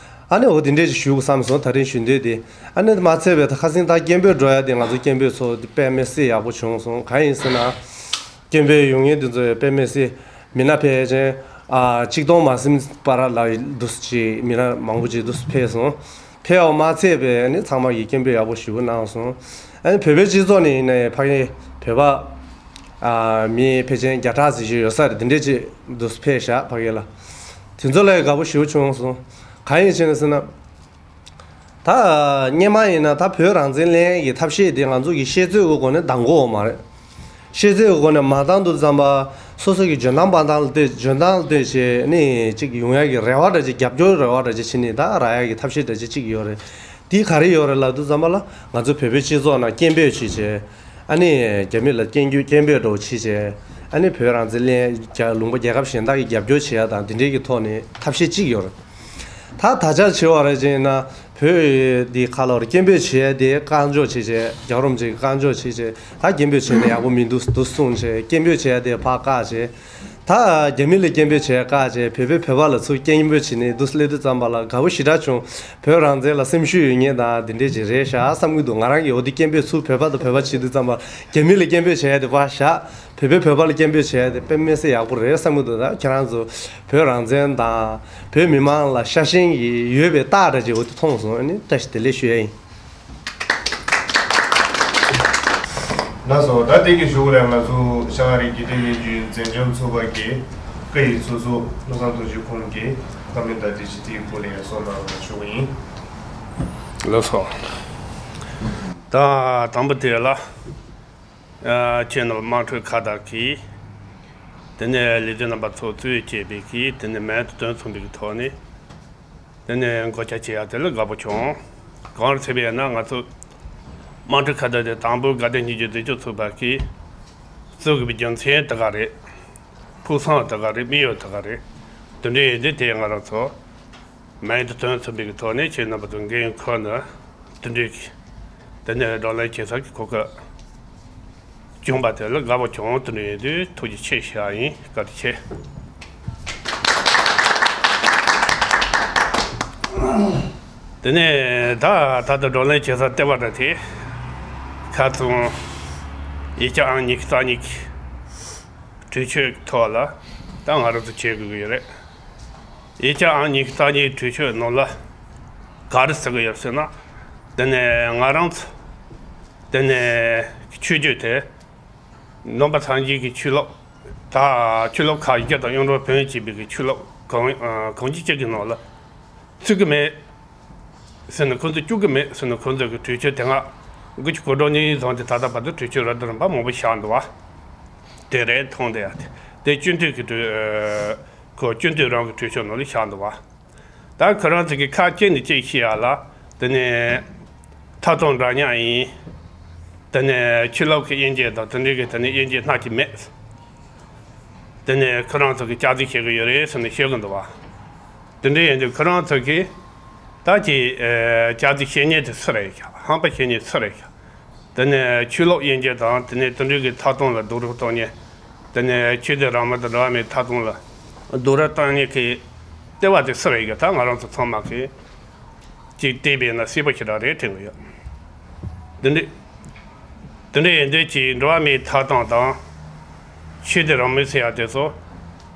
ཨ་ནི་འོ་དེ་འདྲའི་ཞིག་ཞུ་དགོས་བསམ་སོང་། ད་རིང་ཞུ་འདོད་དེ། ཨ་ནི་མ་ཚད་པའི་ད་ཁ་སང་ད་སྐད་འབོད་འགྲོ་ཡ་དེ་ང་ཚོ་སྐད་འབོད་ཚོ་དཔེ་མི་སྲིད་ཡག་པོ་བྱུང་སོང་། གང་ཡིན་ཟེར་ན། སྐད་འབོད་ཡོང་མཁན་དེ་ཚོ་དཔེ་མི་སྲིད། མི་སྣ་ཕལ་ཆེར་ཨ་གཅིག་སྟོང་མ་ཟིན་པ་ར་ལ་འདུག་སེ་ཅིག་མི་སྣ་མང་པོ་ཅིག་འདུག་སེ་ཕེབས་སོང་། ཕེབས་པ་མ་ཚད་པའི་ཨ་ནི་ཚང་མ་གིས་སྐད་འབོད་ཡག་པོ་ཞེ་པོ་གནང་སོང་། ཨ་ནི་བོད་པའི་སྤྱི་ཚོགས་ནས་ཡིན་ནའི་ཕ་གི་བོད་པ་ཨ་མི་ཕལ་ཆེར་བརྒྱ་ཕྲག་ཙམ་ཞིག་ཡོད་ས་རེད། དེ་འདྲས་ཅིག་འདུག་སེ་ཕེབས་ཤག་ཕ་གི་ལ། དེ་ཚོ་ལ་དགའ་པོ་ཞེ་པོ་བྱུང་སོང་། གང་ཡིན་ཟེར་ན་ཟེར་ན། ད་སྔོན་མ་ཡིན་ན་ད་བོད་རང་བཙན་ལེན་ཡས་ཀྱི་ཐབས་ཤེས་དེ་ང་ཚོ་གི་ཤེས་ཚོད་ཀྱི་སྒོ་ནས་འདང་གི་ཡོད་མ་རེད། ཤེས་ཚོད་ཀྱི་སྒོ་ནས་མ་འདང་དུས་ཙམ་པ་སོ་སོ་གི་འཇོན་ཐང་འབར་ཐང་ལ་ལྟོས། འཇོན་ཐང་ལ་ལྟོས་བྱས་ནས་ཅིག་ཡོང་ཡ་གི་རེ་བ་འདྲ་ཅིག་རྒྱབ་སྐྱོར་རེ་བ་འདྲ་ཅིག་བྱས་ནས་ད་རག་ཡ་གི་ཐབས་ཤེས་འདྲ་ཅིག་ཅིག་ཡོད་རེད། དེ་ག་རེ་ཡོད་རེད་ལབ་དུས་ཙམ་པ་ལ་ང་ཚོ་བོད་པའི་སྤྱི་ཚོགས་ནང་སྐད་འབོད་བྱས་བྱས། ཨ་ནི་རྒྱ་མི་ལ་སྐད་འབོད་སྐད་འབོད་འདྲ་བོ་བྱས་བྱས། ཨ་ནི་བོད་རང་བཙན་ལེན་རྒྱ་ལུང་པ་རྒྱལ་ཁབ་གཞན་དག་གིས་རྒྱབ་སྐྱོར་བྱེད་ཡ་དང་དེ་འདྲའི་གི་ཐོག་ནས་ཐབས་ཤེས་གཅིག་ཡོད་རེད། ད་ད་ཆ་བྱས་པ་རེད་ཅེ་ན། བོད་འདི་ཁ་ལོར་སྐད་འབོད་བྱེད་ཡ་དེ་བཀག་འཇོག་བྱེད་བྱས། རྒྱལ་བ་རིན་པོ་ཆེ་གིས་བཀག་འཇོག་བྱེད་བྱས། ད་སྐད་འབོད་བྱས་ན་ཡག་པོ་མི་འདུག་འདུག་གསུངས་བྱས། སྐད་འབོད་བྱེད་ཡ་དེ་ཕར་བཀག་བྱས། ད་རྒྱ་མི་ལ་སྐད་འབོད་བྱེད་ཡ་བཀག་བྱས། བོད་པས་བོད་པ་ལ་ཚུར་སྐད་འབོད་བྱས་ནས་འདུག་སླེབས་དུས་ཙམ་པ་ལ་དགའ་པོ་ཞེ་དྲག་བྱུང་། བོད་རང་བཙན་ལ་སེམས་ཤུགས་ཡོད་མཁན་དང་དེ་འདྲས་ཅིག་རེད་ཤག་བསམ་གྱི་འདུག། ང་རང་གིས་འོ་དེ་སྐད་འབོད་ཚུར་བོད་པ་དང་བོད་པ་བྱེད་དུས་ཙམ་པ་རྒྱ་མི་ལ་སྐད་འབོད་བྱེད་ཡ་དེ་ཕར་བཞག། བོད་པས་བོད་པ་ལ་སྐད་འབོད་བྱེད་ཡ་དེ་དཔེ་མི་སྲིད་ཡག་པོ་རེད་བསམ་གྱི་འདུག། ད་ཁྱེད་རང་ཚོ་བོད་རང་བཙན་དང་བོད་མི་མང་ལ་ཤ་ཞེན་གྱི་ཡོད་པའི་རྟགས་འདྲ་ཅིག་འོ་དེ་མཐོང་སོང་། ཨ་ནི་བཀྲ་ཤིས་བདེ་ལེགས་ཞུ་ཡ་ཡིན། ལགས་སོ། ད་དེ་གི་གཞུག་ལ་ང་ཚོ་ཤང་རི་དགེ་ལྡན་སྙན་རྒྱུད་འཛིན་སྐྱོང་ཚོགས་པ་གི་བཀའ་ཡི་ཚོགས་གཙོ་བློ་བཟང་རྡོ་རྗེ་ཁོང་གིས་བཀའ་མོལ་དང་དེ་བཞིན་དེའི་སྐོར་ལ་ཡང་གསུང་གནང་རོགས་ཞུ་གི་ཡིན། ལགས་སོ། ད་དང་པོ་དེ་ལ། ཨ་ཁྱེད་རྣམ་པ་དམངས་ཁྲོད་ཁ་བརྡ་གིས། དེ་ནས་ལས་དོན་རྣམ་པ་ཚོ་གཙོས་བྱས་པའི་གིས། དེ་ནས་མིང་དོན་མཚུངས་པའི་གི་ཐོག་ནས། དེ་ནས་མགོ་བྱ་བྱེད་ཡ་དེ་ལ་དགའ་པོ་བྱུང་། གང་རེད་ཟེར་བ་ཡིན་ན་ང་ཚོ་དམངས་ཁྲོད་ཁ་བརྡ་དེ་དང་པོ་དགའ་ལྡན་སྙན་རྒྱུད་འཛིན་སྐྱོང་ཚོགས་པ་གིས་བཙུགས་དགོས་པའི་རྒྱུ་མཚན་དེ་ག་རེད། ཕུགས་བསམ་དེ་ག་རེད། དམིགས་ཡུལ་དེ་ག་རེད། དེ་འདྲ་ཡིན་དུས་དེ་ང་རང་ཚོ་མིང་དོན་མཚུངས་པའི་གི་ཐོག་ནས་ཁྱེད་རྣམ་པ་ཚོ་འགན་ཁུར་ནས་དེ་འདྲའི་གི་དེ་ནས་བགྲོ་གླེང་བྱེད་ས་གི་གོ་སྐབས་བྱུང་བ་དེ་ལ་དགའ་པོ་བྱུང་། དེ་འདྲ་ཡིན་དུས་ཐུགས་རྗེ་ཆེ་ཞུ་ཡ་ཡིན། བཀའ་དྲིན་ཆེ། དེ་ནས་ད་ད་ལྟ་བགྲོ་གླེང་བྱེད་ས་ལྟེ་བ་འདྲ་དེ་ཁ་ཚོན་ཡིག་ཆ་ཨང་ཉི་ཤུ་རྩ་གཉིས་ཀྱི་གྲོས་ཆོད་ཐོག་ལ་ད་ང་རང་ཚོ་བྱེད་དགོས་ཀྱི་ཡོད་རེད། ཡིག་ཆ་ཨང་ཉི་ཤུ་རྩ་གཉིས་གྲོས་ཆོད་ནང་ལ་ག་རེ་ཟེར་གྱི་ཡོད་ཟེར་ན། དེ་ནས་ང་རང་ཚོ་དེ་ནས་ཆོས་བརྒྱུད་དེ་ནང་པ་སངས་རྒྱས་ཀྱི་ཆོས་ལུགས། ད་ཆོས་ལུགས་ཁག་ཡིག་བརྒྱ་དང་གཡོན་གྲོལ་བོན་ཅེས་པའི་གི་ཆོས་ལུགས་གང་ཨ་གང་ཅི་ཅིག་གི་ནང་ལ་ཚུད་ཀྱི་མེད་ཟེར་ནས། ཁོང་ཚོས་བཅུག་གི་མེད་ཟེར་ནས། ཁོང་ཚོས་གི་གྲོས་ཆོད་དེ་སྔ་དགུ་བཅུ་གོ་གྲངས་ནས་བཟུང་སྟེ་ད་ལྟ་བར་དུ་གྲོས་ཆོད་རབ་དང་རིམ་པ་མང་པོ་བཞག་འདུག་བ། དེ་རེད་མཐོང་བསྡད་ཡ་དེ། དེ་སྤྱི་འཐུས་ཀྱི་གྲོས་ཁོ་སྤྱི་འཐུས་རང་གི་གྲོས་ཆོད་ནང་ལ་བཞག་འདུག་བ། ད་ཁོ་རང་ཚོ་གི་ཁ་གཅིག་ནས་གཅིག་བཤད་ཡ་ལ། དེ་ནས་ཐ་དོང་འདྲ་མཉམ་ཡིན། དེ་ནས་ཆོས་ལུགས་ཀྱི་དབྱེ་འབྱེད་དང་དེ་འདྲའི་གི་དེ་ནས་དབྱེ་འབྱེད་སྣ་གཅིག་མེད། དེ་ནས་ཁོ་རང་ཚོ་གི་སྐྱག་རྫུན་བཤད་གི་ཡོད་རེད་ཟེར་ནས་བཤད་གི་འདུག་བ། དེ་འདྲ་ཡིན་དུས་ཁོ་རང་ཚོ་གིས་ད་ཀྱི་ཨེ་སྐྱག་རྫུན་བཤད་མཁན་དེ་སུ་རེད་ཤག་ཧམ་པ་བཤད་མཁན་སུ་རེད་ཤག་དེ་ནས་ཆོས་ལུགས་དབྱེ་འབྱེད་དང་དེ་ནས་དེ་འདྲའི་གི་ཐ་དོང་ལ་རྡོག་རོལ་གཏོང་མཁན། དེ་ནས་ཆོས་དད་རང་མོས་དང་འགྲོ་བ་མིའི་ཐ་དོང་ལ་རྡོག་རོལ་གཏོང་མཁན་གི་ལྟེ་བ་དེ་སུ་རེད་ཤག་ད་ང་རང་ཚོ་ཚང་མ་གིས་ཅིག་བལྟས་པས་ན་གསལ་པོ་ཞེ་དྲག་རེད་དྲན་གི་ཡོད། དེ་འདྲ་དེ་འདྲ་ཡིན་དུས་ཀྱི་འགྲོ་བ་མིའི་ཐ་དོང་དང་། ཆོས་དད་རང་མོས་ཟེར་ཡ་དེ་ཚོ་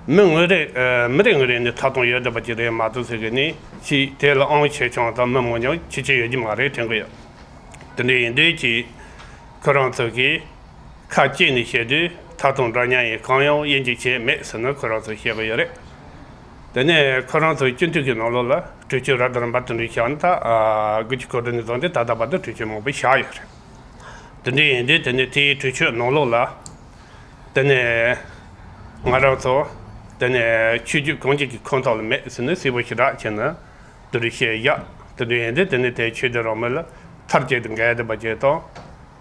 མི་ངོ་རེ་ཨ་མི་རེ་ངོ་རེ་ནས་ཐ་དོང་ཡོད་བསྡད་པ་ཅིག་རེད་མ་གཏོགས་ཟེར་གི་ནི་ཅིག་དེ་ལ་ཨང་ཆེ་ཆུང་དང་མི་མང་ཉུང་ཆེ་ཆེ་ཡོད་ཀྱི་མ་རེད་དྲན་གི་ཡོད། དེ་འདྲ་ཡིན་དུས་ཀྱི་ཁོ་རང་ཚོ་གིས་ཁ་གཅིག་ནས་བཤད་དུས་ཐ་དོང་འདྲ་མཉམ་ཡིན། གང་ཡང་དབྱེ་འབྱེད་བྱས་མེད་ཟེར་ནས་ཁོ་རང་ཚོ་བཤད་གི་ཡོད་རེད། དེ་ནས་ཁོ་རང་ཚོའི་སྤྱི་འཐུས་ཀྱི་ནང་ལོགས་ལ་གྲོས་ཆོད་རབ་དང་རིམ་པ་དེ་འདྲ་བཞག་ན་ད་ཨ་དགུ་བཅུ་གོ་བདུན་ནས་བཟུང་སྟེ་ད་ལྟ་བར་དུ་གྲོས་ཆོད་མང་པོ་བཞག་ཡོད་རེད། དེ་འདྲ་ཡིན་དུས་དེ་ནས་དེའི་གྲོས་ཆོད་ནང་ལོགས་ལ། དེ་ནས་ང་རང་ཚོ་དེ་ནས་ཆོས་བརྒྱུད་གང་ཅིག་གི་ཁོངས་གཏོགས་ལ་མེད་ཟེར་ནས་གསལ་པོ་ཞེ་དྲག་བྱས་ནས་དེ་འདྲ་བཤད་ཡག་དེ་འདྲ་ཡིན་དུས་དེ་ནས་དེ་ཆོས་དད་རང་མོས་ལ་མཐར་གཅིག་ཏུ་འགལ་བསྡད་པ་ཅིག་དང་།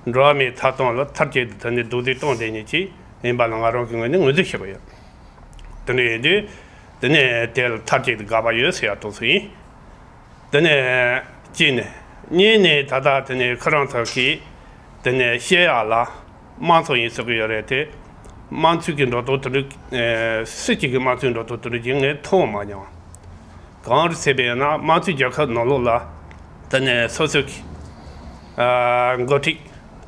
འགྲོ་བ་མིའི་ཐ་དོང་ལ་མཐར་གཅིག་ཏུ་དེ་ནས་རྡོག་རྫིས་གཏོང་བསྡད་མཁན་ཅིག་ཡིན་པ་ལ་ང་རང་གི་ངོས་ནས་ངོས་འཛིན་བྱེད་ཀྱི་ཡོད། དེ་འདྲ་ཡིན་དུས་དེ་ནས་དེ་ལ་མཐར་གཅིག་ཏུ་དགག་པ་ཡོད་ཟེར་ཡག་དོགས་སུ་ཡིན། དེ་ནས་གཅིག་ནས། གཉིས་ནས་ད་ལྟ་དེ་ནས་ཁོ་རང་ཚོ་གིས་དེ་ནས་བཤད་ཡག་ལ་དམངས་གཙོ་ཡིན་ཟེར་གི་ཡོད་རེད་དེ། དམངས་གཙོ་གི་འགྲོ་སྟངས་དེ་འདྲ་ཨེ་སུ་གཅིག་གི་དམངས་གཙོའི་འགྲོ་སྟངས་དེ་འདྲ་ཅིག་ངས་མཐོང་མ་མྱོང་། གང་རེད་ཟེར་བས་ན་དམངས་གཙོའི་རྒྱལ་ཁབ་ནང་ལོགས་ལ་དེ་ནས་སོ་སོ་གི་ཨ་འགོ་ཁྲིད་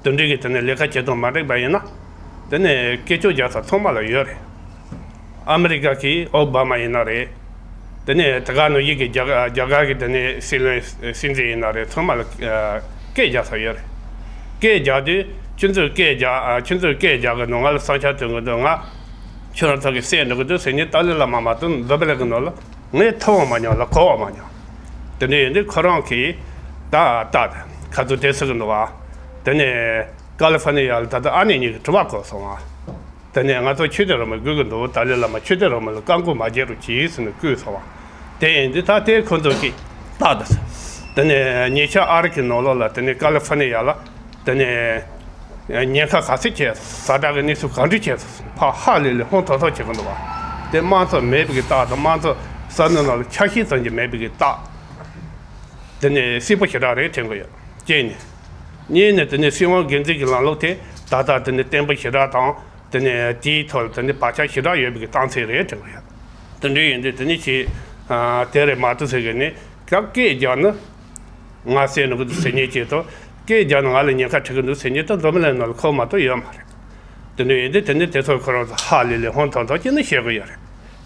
དེ་འདྲ་གི་དེ་ནས་ལས་ཀ་བྱེད་སྟངས་མ་འགྲིག་པ་ཡིན་ན་དེ་ནས་སྐད་ཅོར་རྒྱག་ས་ཚང་མ་ལ་ཡོད་རེད། ཨ་མི་རི་ཀ་གི་ཨོ་བྷ་མ་ཡིན་ན་རེད། དེ་ནས་དེ་ག་ནང་བཞིན་གྱི་རྒྱ་རྒྱ་གར་གྱི་དེ་ནས་སྲིད་བློན་སྲིད་འཛིན་ཡིན་ན་རེད། ཚང་མ་ལ་ཨ་སྐད་རྒྱག་ས་ཡོད་རེད། སྐད་རྒྱག་དུས་ཁྱོད་ཚོས་སྐད་རྒྱག་ཨ་ཁྱོད་ཚོས་སྐད་རྒྱག་གི་འདུག་ང་ལ་བསམ་འཆར་སྟོན་གི་འདུག་ང་ཁྱོད་རང་ཚོ་གི་སྲས་འགྲོ་གི་འདུག་ཟེར་མཁན་ཏཱ་ལའི་བླ་མ་མ་གཏོགས་འཛམ་བུ་གླིང་གི་ནང་ལ་ངས་ཐོས་པ་མ་མྱོང་ལ་གོ་བ་མ་མྱོང་། དེ་འདྲ་ཡིན་དུས་ཁོ་རང་གིས་ད་ལྟ་ཁ་ཚུར་དེ་ཟེར་གི་འདུག་བ། དེ་ནས་ཀ་ལི་ཧྥ་ནི་ཡ་ལ་ད་ལྟ་ཨ་ནེ་གཉིས་ཀྱིས་དྲི་བ་བཀོད་སོང་བ། དེ་ནས་ང་ཚོ་ཆོས་དད་རང་མོས་དགོས་ཀྱི་འདུག་ཏཱ་ལའི་བླ་མ་ཆོས་དད་རང་མོས་ལ་བཀག་འགོག་མ་བྱེད་རོགས་གྱིས་ཟེར་ནས་བསྐུལ་སོང་བ། དེ་ཡིན་དུས་ད་དེ་ཁོ་ཚོ་གིས་ད་ད་ཟེར། དེ་ནས་ཉེ་ཆར་ཨ་རི་གི་ནང་ལོགས་ལ་དེ་ནས་ཀ་ལི་ཧྥ་ནི་ཡ་ལ་དེ་ནས་ཉེན་ཁ་ག་ཚོད་ཆེ་ཟ་དྲག་གི་གནས་ཚུལ་ག་འདྲ་ཆེ་ཕ་ཧ་ལས་ལས་ཧོན་ཐོར་ཐོར་བྱེད་ཀྱི་འདུག་བ། དེ་དམངས་གཙོ་མེད་པའི་གི་རྟགས་དང་དམངས་གཙོ་ས་གནས་ནང་ལ་ཆ་ཤས་ཙམ་གྱི་མེད་པའི་གི་རྟགས། དེ་ནས་གསལ་པོ་ཞེ་དྲག་རེད་དྲན་གི་ཡོད། གཅིག་ནས། གཉིས་ནས་དེ་ནས་སྲིད་དབང་སྒེར་འཛིན་གྱི་ལམ་ལུགས་དེ་ད་ལྟ་དེ་ནས་བརྟན་པོ་ཞེ་དྲག་དང་དེ་ནས་དེའི་ཐོག་ལ་དེ་ནས་བག་ཆགས་ཞེ་དྲག་ཡོད་པའི་གི་རྟགས་མཚན་རེད་དྲན་གི་ཡོད། དེ་འདྲ་ཡིན་དུས་དེ་ནས་ཅིག་ཨ་དེ་རེད་མ་གཏོགས་ཟེར་གི་ནི་སྐབས་སྐད་རྒྱག་ན་ང་བསད་ནི་གི་འདུག་ཟེར་མཁན་ཅིག་དང་སྐད་རྒྱག་ན་ང་ལ་ཉེན་ཁ་འཕྲད་གི་འདུག་ཟེར་མཁན་དེ་འཛམ་བུ་གླིང་ནང་ལ་ཁོ་མ་གཏོགས་ཡོད་མ་རེད། དེ་འདྲ་ཡིན་དུས་དེ་ནས་དེ་ཚོ་ཁོ་རང་ཚོ་ཧ་ལས་ལས་ཧོན་ཐོར་ཐོར་བྱས་ནས་བཤད་གི་ཡོད་རེད།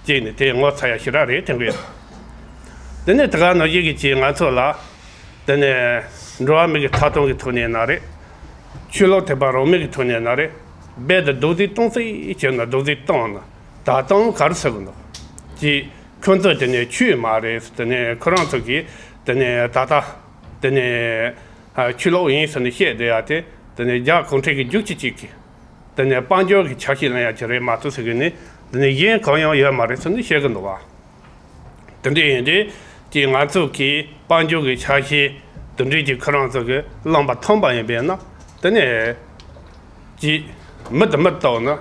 གཅིག་ནས་དེ་ངོ་ཚ་ཡག་ཞེ་དྲག་རེད་དྲན་གི་ཡོད། དེ་ནས་དེ་ག་ནང་བཞིན་གྱི་ཅིག་ང་ཚོ་ལ། དེ་ནས་འགྲོ་བ་མི་གི་ཐོབ་ཐང་གི་ཐོག་ནས་ན་རེད། ཆོས་ལུགས་ཐེག་པ་རང་མོས་ཀྱི་ཐོག་ནས་ན་རེད། རྦད་དེ་རྡོག་རྫིས་གཏོང་རྩིས་བྱས་ན་རྡོག་རྫིས་གཏོང་ན་ད་དུང་ག་རེ་ཟེར་གི་འདུག་ཅིག་ཁོ་ཚོས་དེ་ནས་ཆོས་མ་རེད་དེ་ནས་ཁོ་རང་ཚོ་གིས་དེ་ནས་ད་ལྟ་དེ་ནས་ཨ་ཆོས་ལུགས་ཡིན་ཟེར་ནས་བཤད་བསྡད་ཡ་དེ་དེ་ནས་རྒྱ་གུང་ཁྲན་གྱི་རྒྱུག་ཁྱི་གཅིག་གིས་དེ་ནས་དཔལ་འབྱོར་གྱི་ཆ་ཤས་ལེན་ཡ་ཅིག་རེད་མ་གཏོགས་ཟེར་གི་ནི་དེ་ནས་གཞན་གང་ཡང་ཡོད་མ་རེད་ཟེར་ནས་བཤད་གི་འདུག་བ། དེ་འདྲ་ཡིན་དུས་ཀྱི་ང་ཚོ་གིས་དཔལ་འབྱོར་གྱི་ཆ་ཤས་དེ་འདྲའི་གི་ཁོ་རང་ཚོ་གི་བླངས་པ་ཐོན་པ་ཡིན་པས་ན་དེ་ནས་ཀྱི་མི་དང་མི་བཏགས་ན་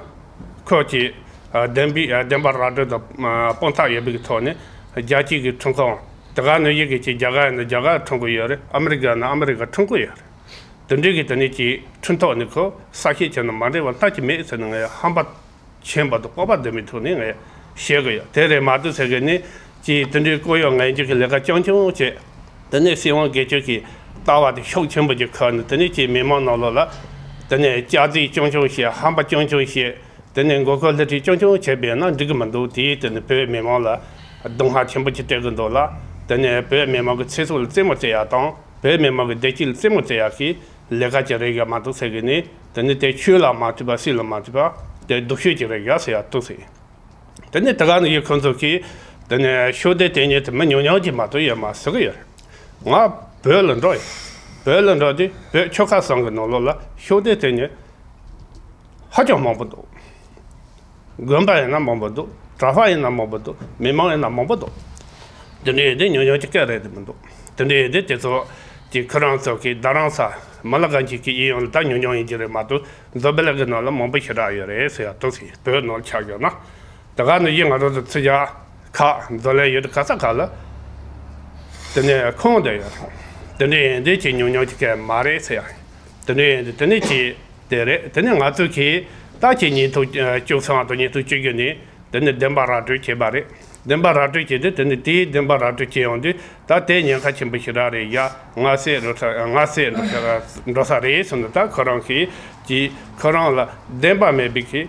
ཁོ་ཀྱི་ཨ་བདེན་པའི་ཨ་བདེན་པ་ར་སྤྲོད་དང་ཨ་དཔང་རྟགས་ཡོད་པའི་གི་ཐོག་ནས་རྒྱལ་སྤྱིའི་གི་ཁྲིམས་ཁང་དེ་ག་ནང་བཞིན་གི་ཀྱི་རྒྱ་གར་ཡིན་ན་རྒྱ་གར་ཁྲིམས་ཁང་ཡོད་རེད། ཨ་མི་རི་ཀ་ཡིན་ན་ཨ་མི་རི་ཀ་ཁྲིམས་ཁང་ཡོད་རེད། དེ་འདྲའི་གི་དེ་ནས་ཀྱི་ཁྲིམས་ཐོག་ནས་ཁོ་ས་ཤེད་བྱས་ན་མ་འགྲིག་པ་མཐའ་གཅིག་མེད་ཟེར་ནས་ངས་ཧམ་པ་ཆེན་པོ་དང་སྤོབས་པ་ལྡན་པའི་ཐོག་ནས་ངས་བཤད་གི་ཡོད། དེ་རེད་མ་གཏོགས་ཟེར་གི་ནི་ཀྱི་དེ་འདྲའི་ལྐོག་གཡོ་ངན་སྐྱུག་གི་ལས་ཀ་རྐྱང་རྐྱང་བྱས། དེ་ནས་སྲིད་དབང་སྒེར་གཅོད་ཀྱི་ལྟ་བ་དེ་ཤུགས་ཆེན་པོ་ཅིག་ཁུར་ནས་དེ་ནས་ཀྱི་མི་མང་ནང་ལོགས་ལ་དེ་ནས་སྐྱག་རྫུན་རྐྱང་རྐྱང་བཤད། ཧམ་པ་རྐྱང་རྐྱང་བཤད། དེ་ནས་མགོ་སྐོར་སླེབས་ཁྲིད་རྐྱང་རྐྱང་བྱས་པས་ན་འགྲིག་གི་མི་འདུག་དེས་དེ་ནས་བོད་མི་མང་ལ་སྡུག་བསྔལ་ཆེན་པོ་ཅིག་སྤྲད་གི་འདུག་ལ། དེ་ནས་བོད་མི་མང་གི་ཚེ་སྲོག་ལ་རྩེད་མོ་རྩེ་ཡ་དང་བོད་མི་མང་གི་བདེ་སྐྱིད་ལ་རྩེད་མོ་རྩེ་ཡ་གི་ལས་ཀ་ཅིག་རེད་ག་མ་གཏོགས་ཟེར་གི་ནི་དེ་ནི་དེ་ཆོས་ལ་མ་མཐུན་པ་སྲིད་ལ་མ་མཐུན་པ་དེ་སྡུག་ཤོས་ཅིག་རེད་ག་ཟེར་ཡ་འདུག་ཟེར། དེ་ནི་དེ་ག་ནི་ཡོད་ཁོང་ཚོ་གིས་དེ་ནི་ཤུགས་ལྡན་དེ་ཉིད་དུ་མི་ཉུང་ཉུང་ཅིག་མ་གཏོགས་ཡོད་མ་ཟེར་གི་ཡོད་རེད། ང་བོད་ལ་འགྲོ་ཡོད། བོད་ལ་འགྲོ་དུས་བོད་ཆོལ་ཁ་གསུམ་གི་ནང་ལོགས་ལ་ཤུགས་ལྡན་དེ་ཉིད་ཧ་ཅང་མང་པོ་འདུག་དགོན་པ་ཡིན་ན་མང་པོ་འདུག་གྲྭ་པ་ཡིན་ན་མང་པོ་འདུག་མི་མང་ཡིན་ན་མང་པོ་འདུག་དེ་འདྲའི་ཡིན་དུས་ཉུང་ཉུང་ཅིག་སྐད་རེད་དེ་མི་འདུག་དེ་འདྲའི་ཡིན་དུས་དེ་ཚོ་གི་ཁོ་རང་ཚོ་གི་རྡ་རམ་ས་མི་ལ་གང་ཅིག་གི་ཡིན་ཡང་ད་ཉུང་ཉུང་ཡིན་གྱི་རེད་མ་གཏོགས་མཛོ་སྦིས་ལ་གི་ནང་ལ་མང་པོ་ཞེ་དྲག་ཡོད་རེད་ཟེར་ཡ་ཏོག་ཙམ་བོད་ནང་ལ་ཆགས་ཡོད་ན། དེ་ག་ནི་ཡིན་ང་རང་ཚོ་ཚུར་རྒྱ་ཁག་མཛོ་ལས་ཡོད་ག་ས་ག་ལ་དེ་ནས་ཁོང་དེ་ཡོད་དེ་འདྲའི་ཡིན་དུས་ཀྱི་ཉུང་ཉུང་ཅིག་སྐད་མ་རེད་ཟེར་ཡ་དེ་འདྲའི་ཡིན་དུས་དེ་ནས་ཀྱི་དེ་རེད། དེ་ནས་ང་ཚོ་གིས་ད་ཀྱི་ཉིས་སྟོང་བཅུ་གསུམ་དང་ཉིས་སྟོང་བཅུ་བཞི་ནས། དེ་ནས་བདེན་པ་ར་སྤྲོད་བྱས་པ་རེད། བདེན་པ་ར་སྤྲོད་བྱས་ཏེ་དེ་ནས་དེའི་བདེན་པ་ར་སྤྲོད་བྱས་ཡོང་དུས་ད་དེ་ཉེན་ཁ་ཆེན་པོ་ཞེ་དྲག་རེད་ཡ། ང་སྲས་འགྲོ་ས་ང་སྲས་འགྲོ་ས་འགྲོ་ས་རེད་ཟེར་ནས་ད་ཁོ་རང་གིས་ཀྱིས་ཁོ་རང་ལ་བདེན་པ་མེད་པའི་གི་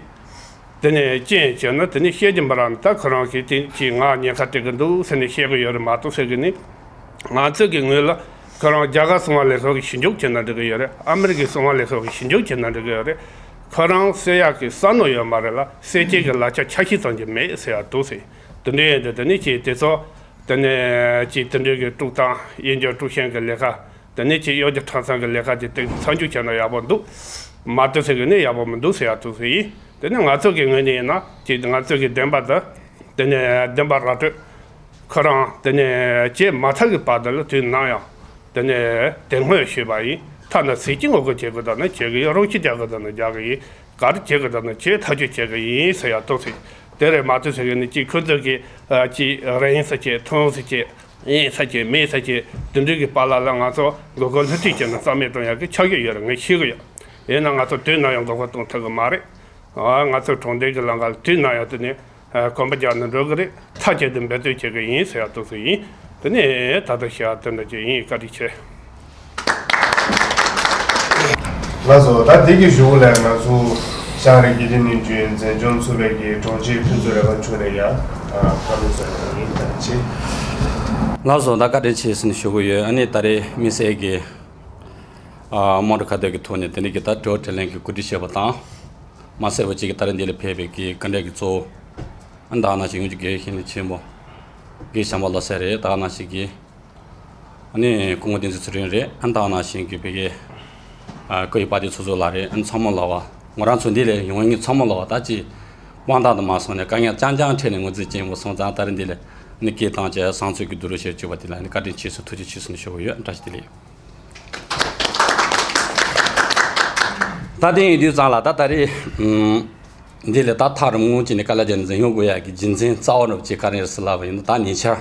དེ་ནས་རྐྱེན་བྱས་ན་དེ་ནས་བཤད་ཀྱི་མི་རག་ནས་ད་ཁོ་རང་གིས་དེ་ཀྱིས་ང་ཉེན་ཁ་སྤྲད་གི་འདུག་ཟེར་ནས་བཤད་གི་ཡོད་རེད་མ་གཏོགས་ཟེར་གི་ནི། ང་ཚོ་གི་ངོས་ལ་ཁོ་རང་རྒྱ་གར་གསང་བ་ལས་ཁུངས་ཀྱི་ཞིབ་འཇུག་བྱེད་ན་འགྲིག་གི་ཡོད་རེད། ཨ་མི་རི་ཀའི་གསང་བ་ལས་ཁུངས་ཀྱི་ཞིབ་འཇུག་བྱེད་ན་འགྲིག་གི་ཡོད་རེད། ཁོ་རང་བསད་ཡག་གི་བསམ་བློ་ཡོད་མ་རེད་ལ་བསད་རྐྱེན་གྱི་ལག་ཆ་ཆ་ཤས་ཙམ་གྱི་མེད་ཟེར་ཡག་འདུག་ཟེར། དེ་འདྲ་ཡིན་དུས་དེ་ནས་ཀྱིས་དེ་ཚོ་དེ་ནས་ཀྱིས་དེ་འདྲའི་གི་དཀྲུག་གཏམ་དབྱིན་ཇི་དཀྲུག་ཤིང་གི་ལས་ཀ་དེ་ནས་ཀྱིས་གཡོ་སྒྱུ་ཁྲམ་ཚང་གི་ལས་ཀ་དེ་དེ་མཚམས་འཇོག་བྱས་ན་ཡག་པོ་འདུག་མ་གཏོགས་ཟེར་གི་ནི་ཡག་པོ་མི་འདུག་ཟེར་ཡག་འདུག་ཟེར་ཡིན། དེ་ནས་ང་ཚོ་གི་ངོས་ནས་ཡིན་ན་ཀྱིས་ང་ཚོ་གི་བདེན་པ་དེ་དེ་ནས་བདེན་པ་ར་སྤྲོད། ཁོ་རང་དེ་ནས་བྱས་མ་ཐག་གི་བར་དུ་ལ་དུས་ནམ་ཡང་དེ་ནས་དེ་སྔོན་ཞུས་པ་ཡིན། ཐ་ན་ཟས་ཀྱི་ངོ་རྒོལ་བྱེད་དགོས་དང་ན་བྱེད་གི་ཡོད། རོགས་ཀྱིས་རྒྱག་དགོས་དང་ན་རྒྱག་གི་ཡིན། ག་རེ་བྱེད་དགོས་དང་ན་བྱེད་ཐག་གཅོད་བྱེད་གི་ཡིན་ཟེར་ཡག་ཏོག་ཙམ་དེ་རེད་མ་གཏོགས་ཟེར་གི་ནི་ཅིག་ཁོ་ཚོ་གི་ཅིག་རིན་ཟེར་གྱི་ཐུང་ཟེར་གྱི་ཡིན་ཟེར་གྱི་མིན་ཟེར་གྱི་དེ་འདྲའི་གི་པཱ་ལགས་ལ་ང་ཚོ་མགོ་སྐོར་སླུ་ཁྲིད་བྱས་ན་རྩ་མེད་གཏོང་ཡག་གི་ཆགས་ཀྱི་ཡོད་རེད། ངས་ཤེས་གི་ཡོད། ཡིན་ན་ང་ཚོ་དུས་ནམ་ཡང་མགོ་སྐོར་གཏོང་ཐུབ་གི་མ་རེད། ང་ཚོ་གྲོང་སྡེ་གི་ལམ་ཁ་ལ་དུས་ནམ་ཡང་དེ་ནས་གོམ་པ་རྒྱག་ནས་འགྲོ་གི་རེད། མཐའ་གཅིག་ཏུ་འབད་བརྩོན་བྱེད་གི་ཡིན་ཟེར་ཡག་ཏོག་ཙམ་ཡིན། དེ་ནས་ད་ལྟ་བཤད་ཡག་དེ་འདྲ་ཅིག་ཡིན། བཀའ་དྲིན་ཆེ། ལགས་སོ། ད་འདི་གི་གཞུག་ལ་ང་ཚོ་ཞང་རི་དགེ་ལྡན་ནི་རྒྱུན་འཛིན་སྐྱོང་ཚོགས་པའི་གི་དྲུང་ཆེ་ཕུན་ཚོགས་རས་པ་མཆོག་ནས་ཡང་བཀའ་མོལ་ཟེར་བ་ཡིན། བཀའ་དྲིན་ཆེ། ལགས་སོ། ད་བཀའ་དྲིན་ཆེ་ཟེར་ནས་ཞུ་གི་ཡོད། ཨ་ནི་ད་རེས་དམིགས་བསལ་གྱི་ཨ་དམངས་ཁྲོད་ཁ་གཏད་ཀྱི་ཐོག་ནས་དེ་འདྲ་གི་ད་དྲི་བ་དྲིས་ལན་གྱི་གོ་སྒྲིག་བྱས་པ་དང་། མ་ཟད་པ་གཅིག་གི་ད་རེས་འདི་ལ་ཕེབས་པའི་གི་བཀའ་འདྲི་གི་གཙོ་བོ་ཨ་ད་ག་ནང་བཞིན་ཡོངས་ཀྱི་དགེ་བཤེས་ནི་ཆེན་པོ་དགེ་བཤེས་བྱམས་པ་བློ་གསལ་རེད། ད་ག་ནང་བཞིན་གྱི་ཨ་ནི་སྐུ་ངོ་བསྟན་འཛིན་ཚུལ་ཁྲིམས་རེད། ཨ་ད་ག་ནང་བཞིན་གྱི་བོད་ཀྱི་ཨ་སྐུ་ཡི་དཔལ་ལྡན་ཚོགས་གཙོ་ལགས་རེད། ཨ་ཚང་མ་ལ་བ་ང་རང་ཚོ་འདི་ལ་ཡོང་མཁན་ཚང་མ་ལ་བ་ད་ཅི་དབང་ཐང་དུ་མ་སོང་ནས་དཀའ་ངལ་རྐྱང་རྐྱང་འཕྲད་ནས་ངོས་འཛིན་ཅན་པོ་སོང་ཙང་། ད་རེས་འདི་ལ་ཨ་ནི་སྐད་བཏང་བྱས་བསང་མཆོད་ཀྱི་བསྡུ་རུབ་བྱས་བཅུག་པ་དེ་ལ་ཨ་ནི་བཀའ་དྲིན་ཆེ་ཟེར་ཐུགས་རྗེ་ཆེ་ཟེར་ནས་ཞུ་གི་ཡོད། བཀྲ་ཤིས་བདེ་ལེགས། ད་དེ་ཡིན་དུས་ཙང་ལ་ད་ད་རེས་ཨམ་འདི་ལས་ད་ཐག་རིང་མོ་ཅིག་ནས་དཀའ་ལས་བརྒྱབ་ནས་འཛིན་སྐྱོང་དགོས་ཡག་གི་རྒྱུ་མཚན་རྩ་བ་རུ་ཅིག་ག་རེ་རེད་ཟེར་ལབ་པ་ཡིན་ན། ད་ཉེ་ཆར་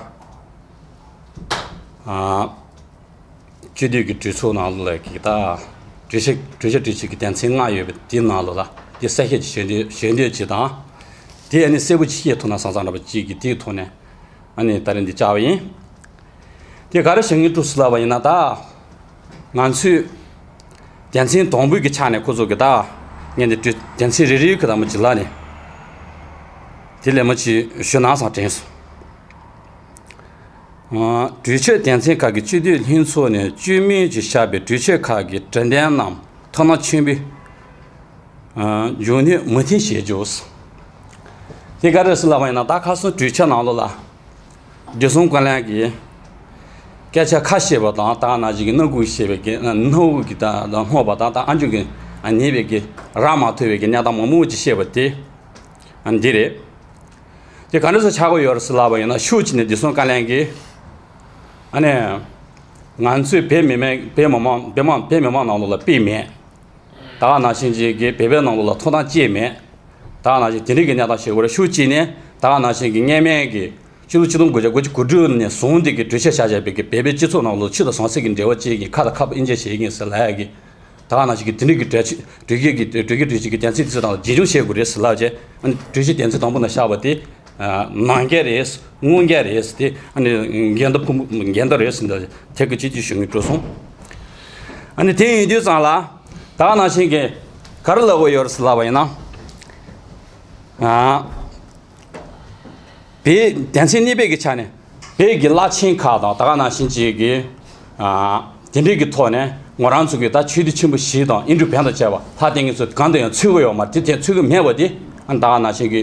ཨ་སྤྱི་འཐུས་ཀྱི་གྲོས་ཚོགས་ནང་ལ་གི་ད་གྲོས་ཆོད་གྲོས་ཆོད་གྲོས་ཆོད་ཀྱི་དོན་ཚན་ལྔ་ཡོད་པའི་དེའི་ནང་ལ་ལ་དེ་གསལ་བཤད་ཅིག་ཞུ་འདོད་ཞུ་འདོད་ཅིག་དང་། དེ་ཨ་ནི་གསལ་པོ་ཅིག་ཤེས་ཐུབ་ན་བསམ་བསམ་འདྲ་པོ་ཅིག་གི་དེའི་ཐོག་ནས་ཨ་ནི་ད་རེས་འདི་བཅར་བ་ཡིན། དེ་ག་རེ་བྱེད་ངེས་འགྲོ་སྲིད་ལབ་པ་ཡིན་ན། ད་ང་ཚོས་དོན་ཚན་དང་པོའི་གི་ཆ་ནས་ཁོ་ཚོ་གི་ད་ངས་འདི་དོན་ཚན་རེ་རེའི་གི་དང་པོ་ཅིག་ལ་ནས་དེ་ལས་མ་ཅིག་ཞུ་ན་བསམ་དྲན་སོང་། ཨ་གྲོས་ཆོད་དོན་ཚན་ཁག་གི་སྤྱི་འཐུས་ལྷན་ཚོགས་ནས་བཅོས་མིན་གྱིས་བཞག་པའི་གྲོས་ཆོད་ཁག་གི་དྲི་དོན་རྣམས་ཐོ་ནག་ཆེན་པོའི་ཨ་འཇོན་ནུས་མུ་མཐུད་བྱེད་རྒྱུ། དེ་ག་རེ་ཟེར་ལབ་པ་ཡིན་ན། ད་ཁ་སང་གྲོས་ཆོད་ནང་ལོགས་ལ་བདེ་སྲུང་བཀའ་བློན་གྱིས་སྐད་ཆ་ཁ་བཤད་པ་དང་། ད་ནང་བཞིན་གྱི་སྣ་ཁུག་བཤད་པའི་གི་སྣ་ཁུག་གི་ད་ད་སྔོག་པ་དང་། ད་ཨ་མཆོག་གི་ཉེས་པའི་གི་རག་མ་ཐུབ་པའི་གི་གནས་སྟངས་མང་པོ་ཅིག་བཤད་པ་དེ་ཨ་འདི་རེད། དེ་ག་འདྲ་སེ་ཆགས་ཀྱི་ཡོད་རེད་ཟེར་ལབ་པ་ཡིན་ན། ཕྱོགས་གཅིག་ནས་བདེ་སྲུང་བཀའ་བློན་གྱིས་ཨ་ནི་ང་ཚོས་བོད་མི་མང་བོད་མི་མང་བོད་མི་བོད་མི་མང་ནང་ལོགས་ལ་དཔེ་མེད། ད་ག་ནང་བཞིན་ཅིག་གི་བོད་པའི་ནང་ལོགས་ལ་ཐོབ་ཐང་ཅིག་མེད། ད་ག་ནང་བཞིན་དེ་འདྲའི་གི་གནས་སྟངས་ཤིག་ཡོད་རེད། ཕྱོགས་གཅིག་ནས་ད་ག་ནང་བཞིན་གྱི་སྔོན་མའི་གི་ཕྱི་ལོ་ཆིག་སྟོང་དགུ་བརྒྱ་དགུ་བཅུ་གོ་དྲུག་ནས་བཟུང་སྟེ་གི་གྲོས་ཆོད་བཞག་བཞག་པའི་གི་བོད་པའི་སྤྱི་ཚོགས་ནང་ལོགས་ཆོས་དང་ཟང་ཟིང་གི་འབྲེལ་བ་ཅན་གྱི་ཁ་དང་ཁ་འབུབ་དབྱེ་འབྱེད་བྱེད་ཀྱི་ཡིན་ཟེར་ལབ་ཡག་གི། ད་ག་ནང་བཞིན་གྱི་དེ་འདྲའི་གི་གྲོས་ཆོད་གྲོས་ཀྱི་གི་གྲོས་ཀྱི་གྲོས་ཆོད་ཀྱི་དོན་ཚན་དེ་ཚོ་དང་ལ་རྗེས་འཇུག་བྱེད་དགོས་རེད་ཟེར་ལབ་བྱས། གྲོས་ཆོད་དོན་ཚན་དང་པོ་ནས་བཞག་པ་དེ་ནང་འགལ་རེད། དངོས་འགལ་རེད་དེ། ཨ་ནི་འགལ་ཟླ་ཕུང་པོ་འགལ་ཟླ་རེད་ཟེར་འདི་ཐད་ཀར་གཅིག་གཅིག་ཞུ་ངེས་འགྲོ་སོང་། ཨ་ནི་དེ་ཡིན་དུས་ཙང་ལ་ད་ག་ནང་བཞིན་གྱི་ག་རེ་ལབ་དགོས་ཡོད་རེད་ཟེར་ལབ་པ་ཡིན་ན། ཨ་བོད་དོན་ཚན་གཉིས་པའི་གི་ཆ་ནས་བོད་ཀྱི་བླ་ཆེན་ཁག་དང་། ད་ག་ནང་བཞིན་ཅིག་གི་ཨ་དེ་འདྲའི་གི་ཐོག་ནས་ང་རང་ཚོ་གི་ད་ཆོས་སྡེ་ཆེན་པོ་བཞི་དང་ཨིན་ཌི་པེན་ཌེན་ཊི་བྱས་པ་ལྷག་དེ་ངེད་ཚོ་གང་དུ་ཡང་ཚུད་ཀྱི་ཡོད་མ་རེད། དེ་དེ་ཚུད་ཀྱི་མེད་པ་དེ་ཨ་ད་ག་ནང་བཞིན་གི་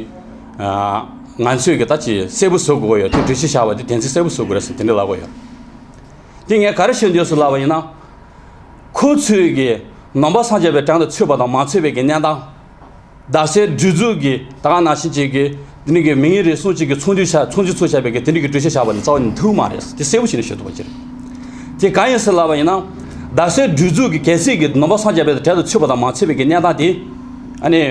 ཨ་ང་ཚོས་གི་ད་ཅིག་གསལ་པོ་བཟོ་དགོས་ཀྱི་ཡོད། དེ་གྲོས་གཞི་བཞག་པ་དེ་དོན་ཚན་གསལ་པོ་བཟོ་དགོས་རེད་ཟེར་དེ་འདྲ་ལབ་ཀྱི་ཡོད། དེ་ངས་ག་རེ་ཞུ་འདོད་སོང་ལབ་པ་ཡིན་ན། ཁོ་ཚོས་གི་ནང་པ་སངས་རྒྱས་པའི་བྲན་དུ་ཚུད་པ་དང་མ་ཚུད་པའི་གི་གནས་སྟངས། རྡ་སའི་སྒྲིག་འཛུགས་ཀྱི་ད་ག་ནང་བཞིན་ཅིག་གི་ དེ་འདྲ་གི་མི་ངན་རེ་ཟུང་གཅིག་གིས་ཚོགས་འདུ་བྱ་ཚོགས་འདུ་ཚོགས་བྱས་པའི་གི་དེ་འདྲ་གི་གྲོས་ཆོད་བཞག་པ་ནི་རྩ་བ་ནས་ཐུབ་མ་རེད། དེ་གསལ་པོ་བྱས་ནས་ཤོད་ཐུབ་པ་ཅིག་རེད། དེ་གང་ཡིན་ཟེར་ལབ་པ་ཡིན་ན། རྡ་སའི་སྒྲིག་འཛུགས་ཀྱི་གལ་སྲིད་ཀྱི་ནང་པ་སངས་རྒྱས་པའི་གྲལ་དུ་ཚུད་པ་དང་མ་ཚུད་པའི་གི་གནས་སྟངས་དེ། ཨ་ནི།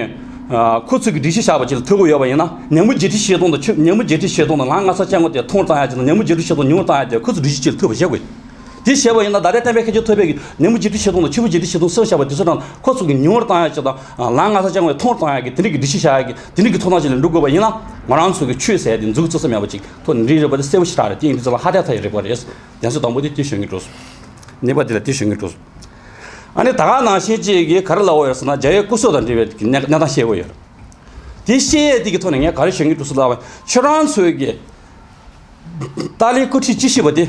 ཁོ་ཚོས་གི་སྒྲིག་གཞི་བཞག་པ་ཅིག་ལ་ཐུག་གི་ཡོད་པ་ཡིན་ན། ཉིན་མོ་བརྒྱད་ཁྲི་བཞི་སྟོང་དང་ཆུ་ཉིན་མོ་བརྒྱད་ཁྲི་བཞི་སྟོང་དང་ལམ་ལྔ་ཚར་བཅོ་ལྔ་དེ་ཐོངས་བཏང་ཡ་ཅིག་དང་ཉིན་མོ་བརྒྱད་ཁྲི་བཞི་སྟོང་ཉུང་བཏང་ཡ་དེ་ཁོ་ཚོས་སྒྲིག་གཞི་ཅིག་ལ་ཐུག་པ་བཞག་དགོས། དེ་བྱས་པ་ཡིན་ན་ད་ལྟའི་བསྟན་པའི་མཁས་མཆོག་ཐོས་པའི་གི་ཉིན་མོ་བརྒྱད་ཁྲི་བཞི་སྟོང་དང་ཆུ་ཚོད་བརྒྱད་ཁྲི་བཞི་སྟོང་གསུངས་བཞག་པ་དེ་ཚོ་དང་ཁོ་ཚོ་གི་ཉུང་བར་བཏང་ཡ་ཅིག་དང་ལམ་ལྔ་ཚར་བཅོ་ལྔ་ཐོངས་བཏང་ཡ་གི་དེ་འདྲ་གི་སྒྲིག་གཞི་བཞག་ཡ་གི་དེ་འདྲ་གི་ཐོག་ཐག་ཅིག་ལ་འགྲོ་དགོས་པ་ཡིན་ན། ང་རང་ཚོ་གི་ཆོས་ཟེར་ཡ་དེ་མཛུབ་གུ་བཙུགས་ས་མེད་པ་ཅིག་ཐོག་ནས་འགྲིག་རེད་པ། དེ་གསལ་པོ་ཞེ་དྲག་རེད། དེ་ཡིན་དུས་ཙམ་ལ་ཧ་ཐག་ཐག་ཡིན་རེད་པ་རེད། དེ་ཚོ་དང་པོ་དེ་དེ་ཞུ་གི་འགྲོ་སོང་། གཉིས་པ་དེ་ལ་དེ་ཞུ་གི་འགྲོ་སོང་། ཨ་ནི་ད་ག་ནང་བཞིན་ཅིག་གི་ག་རེ་ལབ་དགོས་ཡོད་ཟེར་ན། རྒྱལ་བའི་སྐུ་སྲོག་དང་འབྲེལ་བའི་གནས་གནས་སྟངས་བཤད་དགོས་ཡོད་རེད། དེ་བཤད་ཡས་དེ་གི་ཐོག་ནས་ངས་ག་རེ་ཞུ་གི་འགྲོ་སོང་ལབ་པ། ཁྱོད་རང་ཚོའི་གི་ཏཱ་ལའི་སྐུ་ཁྲིད་བཅུ་བཞི་པ་དེ་